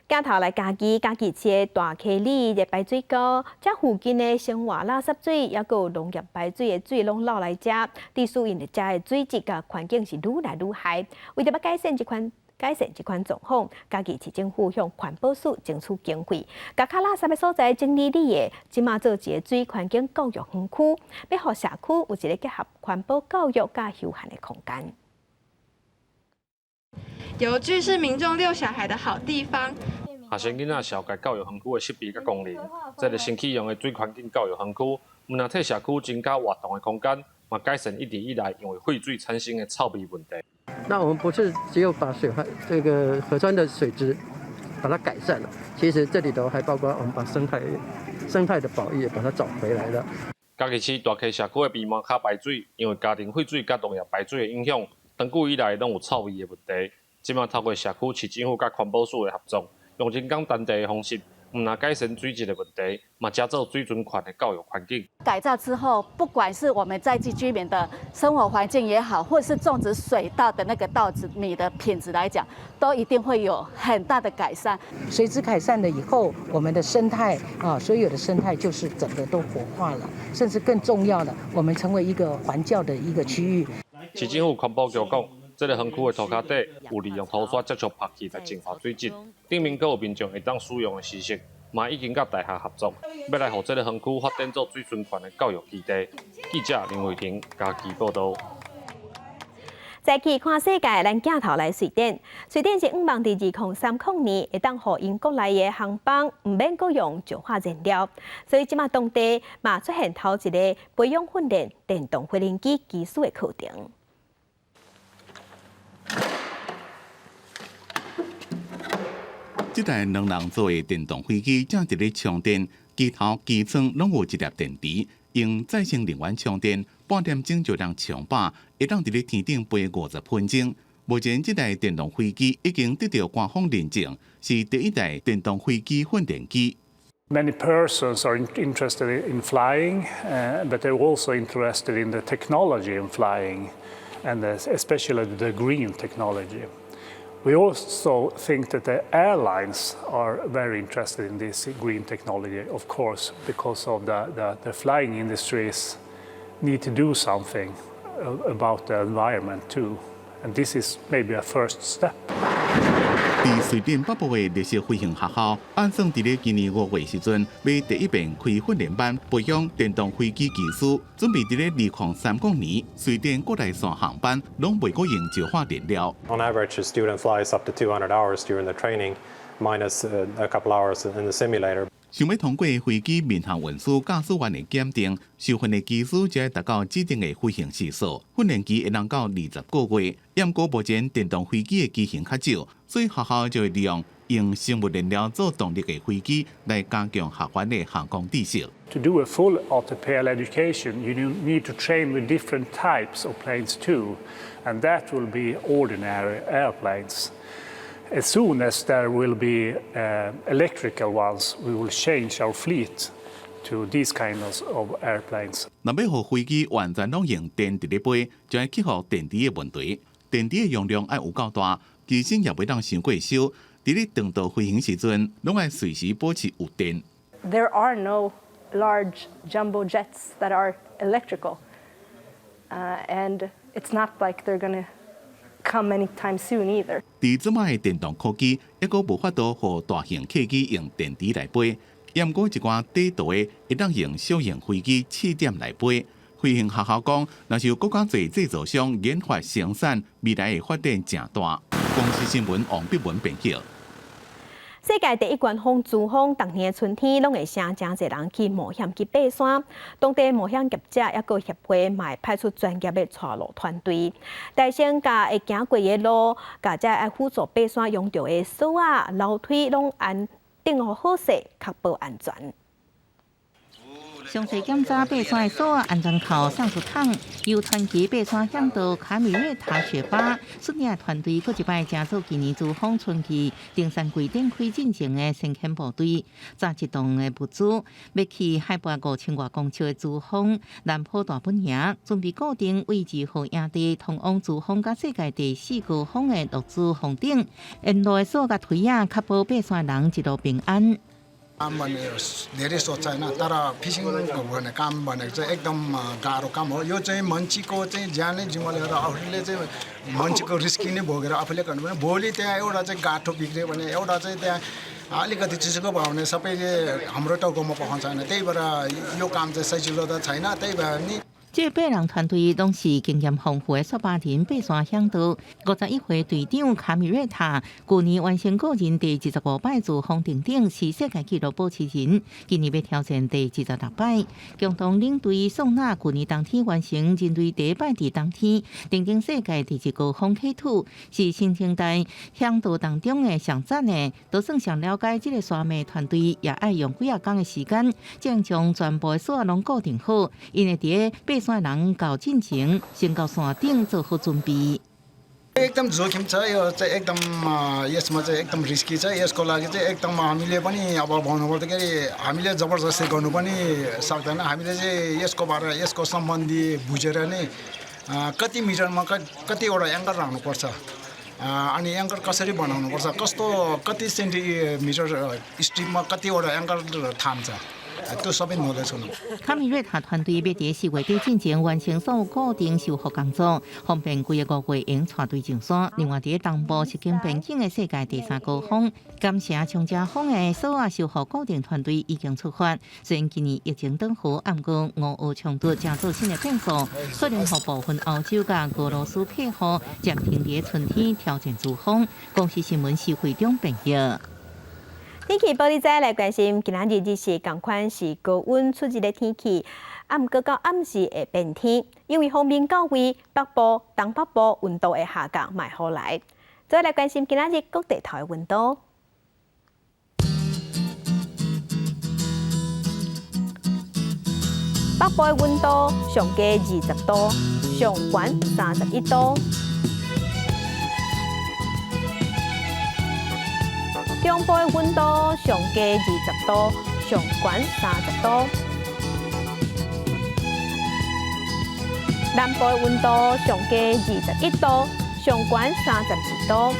Speaker 1: 鏡頭來嘉義，嘉義市的大溪里的排水溝，這附近的生活垃圾水，抑閣有農業排水的水，攏漏來遮，佇使用的遮的水質佮環境是愈來愈害。為著欲改善這款狀況，嘉義市政府向環保署爭取經費，共較垃圾的所在整理理的，這馬做一个水環境教育園區，欲予社區有一个結合環保教育佮休閒的空間。
Speaker 11: 遊具是民眾遛小孩的好地方。
Speaker 12: 學生囡仔紹介教育園區的設備佮功能，這个新啟用的水環境教育園區，毋但替社區增加活動的空間，嘛改善一直以來因為廢水產生的臭味問題。
Speaker 13: 那我們不是只有把水環這個河川的水質把它改善了，其實這裡頭還包括我們把生態的保育也把它找回來了。
Speaker 12: 嘉義市大溪社區的鼻毛跤排水，因為家庭廢水佮農業排水的影響，長久以來攏有臭味的問題。這馬透過社區市政府佮環保署的合作，用人工淡地的方式，毋但改善水質的問題，嘛加做水循環的教育環境。
Speaker 15: 改造之後，不管是我們在地居民的生活環境也好，或是種植水稻的那個稻子米的品質來講，都一定會有很大的改善。
Speaker 16: 水質改善了以後，我們的生態啊，所有的生態就是整個都活化了，甚至更重要的，我們成為一個環教的一個區域。
Speaker 12: 市政府環保局講，這个園區的塗跤底有利用塗沙接觸曝氣來淨化水質，頂面閣有民眾會當使用的施設，嘛已經佮大學合作，欲來予這个園區發展做水循環的教育基地。記者林慧婷嘉義報道。
Speaker 1: 再去看世界，咱鏡頭來瑞典。瑞典是向望佇2030年會當予𪜶國內的航班毋免閣用石化燃料，所以這馬當地嘛出現頭一个培養訓練電動飛行機機師的課程。
Speaker 2: 這台兩人座的電動飛機正佇咧充電，機頭機艙攏有一粒電池，用再生能源充電，半點鐘就能充飽，會當佇咧天頂飛50分鐘。目前這台電動飛機已經得到官方認證，是第一台電動飛機訓練機。
Speaker 3: Many persons are interested in flying, but they're also interested in the technology in flying, and especially the green technology. We also think that the airlines are very interested in this green technology, of course, because of the flying industries need to do something about the environment too. And this is maybe a first step.
Speaker 2: 佇瑞典北部的綠色飛行學校，按算佇咧今年5月時陣，欲第一遍開訓練班，培養電動飛機機師，準備佇咧2030年，瑞典國內線航班攏袂閣用石化燃料。
Speaker 4: On average, a student flies up to 200 hours during the training, minus a couple hours in the simulator.
Speaker 2: 想欲通過飛機民航運輸駕駛員的檢定，受訓的機師才會達到指定的飛行時數。訓練期會當到20個月。毋過目前電動飛機的機型較少，所以學校就會利用用生物燃料做動力的飛機來加強學員的航空知識。
Speaker 3: To do a full ATPL education, you need to train with different types of planes too, and that will be ordinary airplanes. As soon as there will be electrical ones, we will change our fleet to these kinds of airplanes.
Speaker 2: 若欲予飛機完全攏用電佇咧飛，就愛克服電池的問題。電池的容量愛有夠大，機身也袂當傷過燒。佇咧長途飛行時陣，攏愛隨時保持有電。
Speaker 17: There are no large jumbo jets that are electrical, and it's not like they're gonna come anytime soon either.
Speaker 2: 佇這擺的電動科技，猶閣無法度予大型客機用電池來飛，毋過一寡短途的會當用小型飛機試點來飛。飛行學校講，若是有閣較濟製造商研發生產，未來的發展誠大。公視新聞王碧文編輯。
Speaker 1: 世界第一懸峰珠峰，逐年春天攏會吸真濟人去冒險去爬山。當地冒險業者抑閣協會嘛會派出專業的帶路團隊，帶先共會行過的路，共這愛輔助爬山用著的索仔、樓梯攏安定予好勢，確保安全。
Speaker 7: 詳細檢查爬山的索仔安全扣、送出桶，由傳奇爬山嚮導卡米瑞塔雪巴率領團隊，閣一擺成做今年珠峰春季登山季展開進前的先遣部隊，載一棟的物資，欲去海拔5000外公尺的珠峰南坡大本營，準備固定位置予營地，通往珠峰佮世界第四高峰的洛茲峰頂，沿路的索佮梯仔，確保爬山人一路平安。
Speaker 18: काम भने धेरै सोच छैन तर फिसिङको भने काम भनेको चाहिँ एकदम गाह्रो काम हो। यो चाहिँ मान्छेको चाहिँ ज्यानै जिम्मा लिएर आफूले चाहिँ मान्छेको रिस्की नै भोगेर आफूले गर्नु पर्यो। भोलि त्यहाँ एउटा चाहिँ गाँठो बिग्रियो भने, एउटा चाहिँ त्यहाँ अलिकति चिसोको भयो भने सबैले हाम्रो टाउकोमा पखाउँछ होइन। त्यही भएर यो काम चाहिँ सजिलो त छैन, त्यही भएर नि।
Speaker 7: 這八人團隊攏是經驗豐富的雪巴人爬山嚮導，51歲隊長卡米瑞塔，舊年完成個人第25擺珠峰登頂，是世界紀錄保持人。今年欲挑戰第26擺。共同領隊宋娜，舊年冬天完成人類第一擺佇冬天登頂世界第二高峰 K2，是新生代嚮導當中的上讚的。都算上了解這個山脈團隊，也愛用幾仔工的時間，將將全部的索仔攏固定好，𪜶會佇咧爬山人到進前，先到山頂做好準備。
Speaker 18: एकदम जोखिम छ यो चाहिँ, एकदम यसमा चाहिँ एकदम रिस्की छ। यसको लागि चाहिँ एकदम हामीले पनि अब भन्नुपर्दाखेरि हामीले जबरजस्ती गर्नु पनि सक्दैन। हामीले चाहिँ यसको बारे यसको सम्बन्धी बुझेर नै कति मिटरमा कतिवटा एङ्कर राख्नुपर्छ, अनि एङ्कर कसरी बनाउनुपर्छ, कस्तो कति सेन्टिमिटर स्ट्रिपमा कतिवटा एङ्कर थाम्छ। त्यो सबै नलेज हुनु
Speaker 5: 卡米瑞塔團隊欲佇四月底進前完成所有固定修復工作，方便規个五月用帶隊上山。另外，佇東部石經邊境的世界第三高峰感謝長者峰的鎖仔修復固定團隊已經出發。雖然今年疫情等候，毋過俄烏衝突成做新的變數，可能予部分歐洲佮俄羅斯客戶暫停佇春天挑戰珠峰。公視新聞徐會長編譯。
Speaker 1: 天氣報你知來關心，今仔日日是仝款是高溫出熱的天氣，啊，毋過到暗時會變天，因為鋒面到位，北部、東北部溫度會下降，嘛會雨來。再來關心今仔日各地頭的溫度。北部的溫度上低20度，上懸31度。中部的溫度上低20度，上懸30度。南部的溫度上低21度，上懸32度。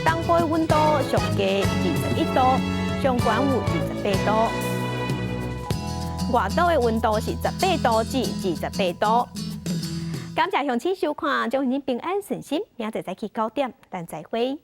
Speaker 1: 東部的溫度上低21度，上懸有28度。外島的溫度是18度至28度。感謝鄉親收看，祝您平安順心，明仔載早起9點，咱再會。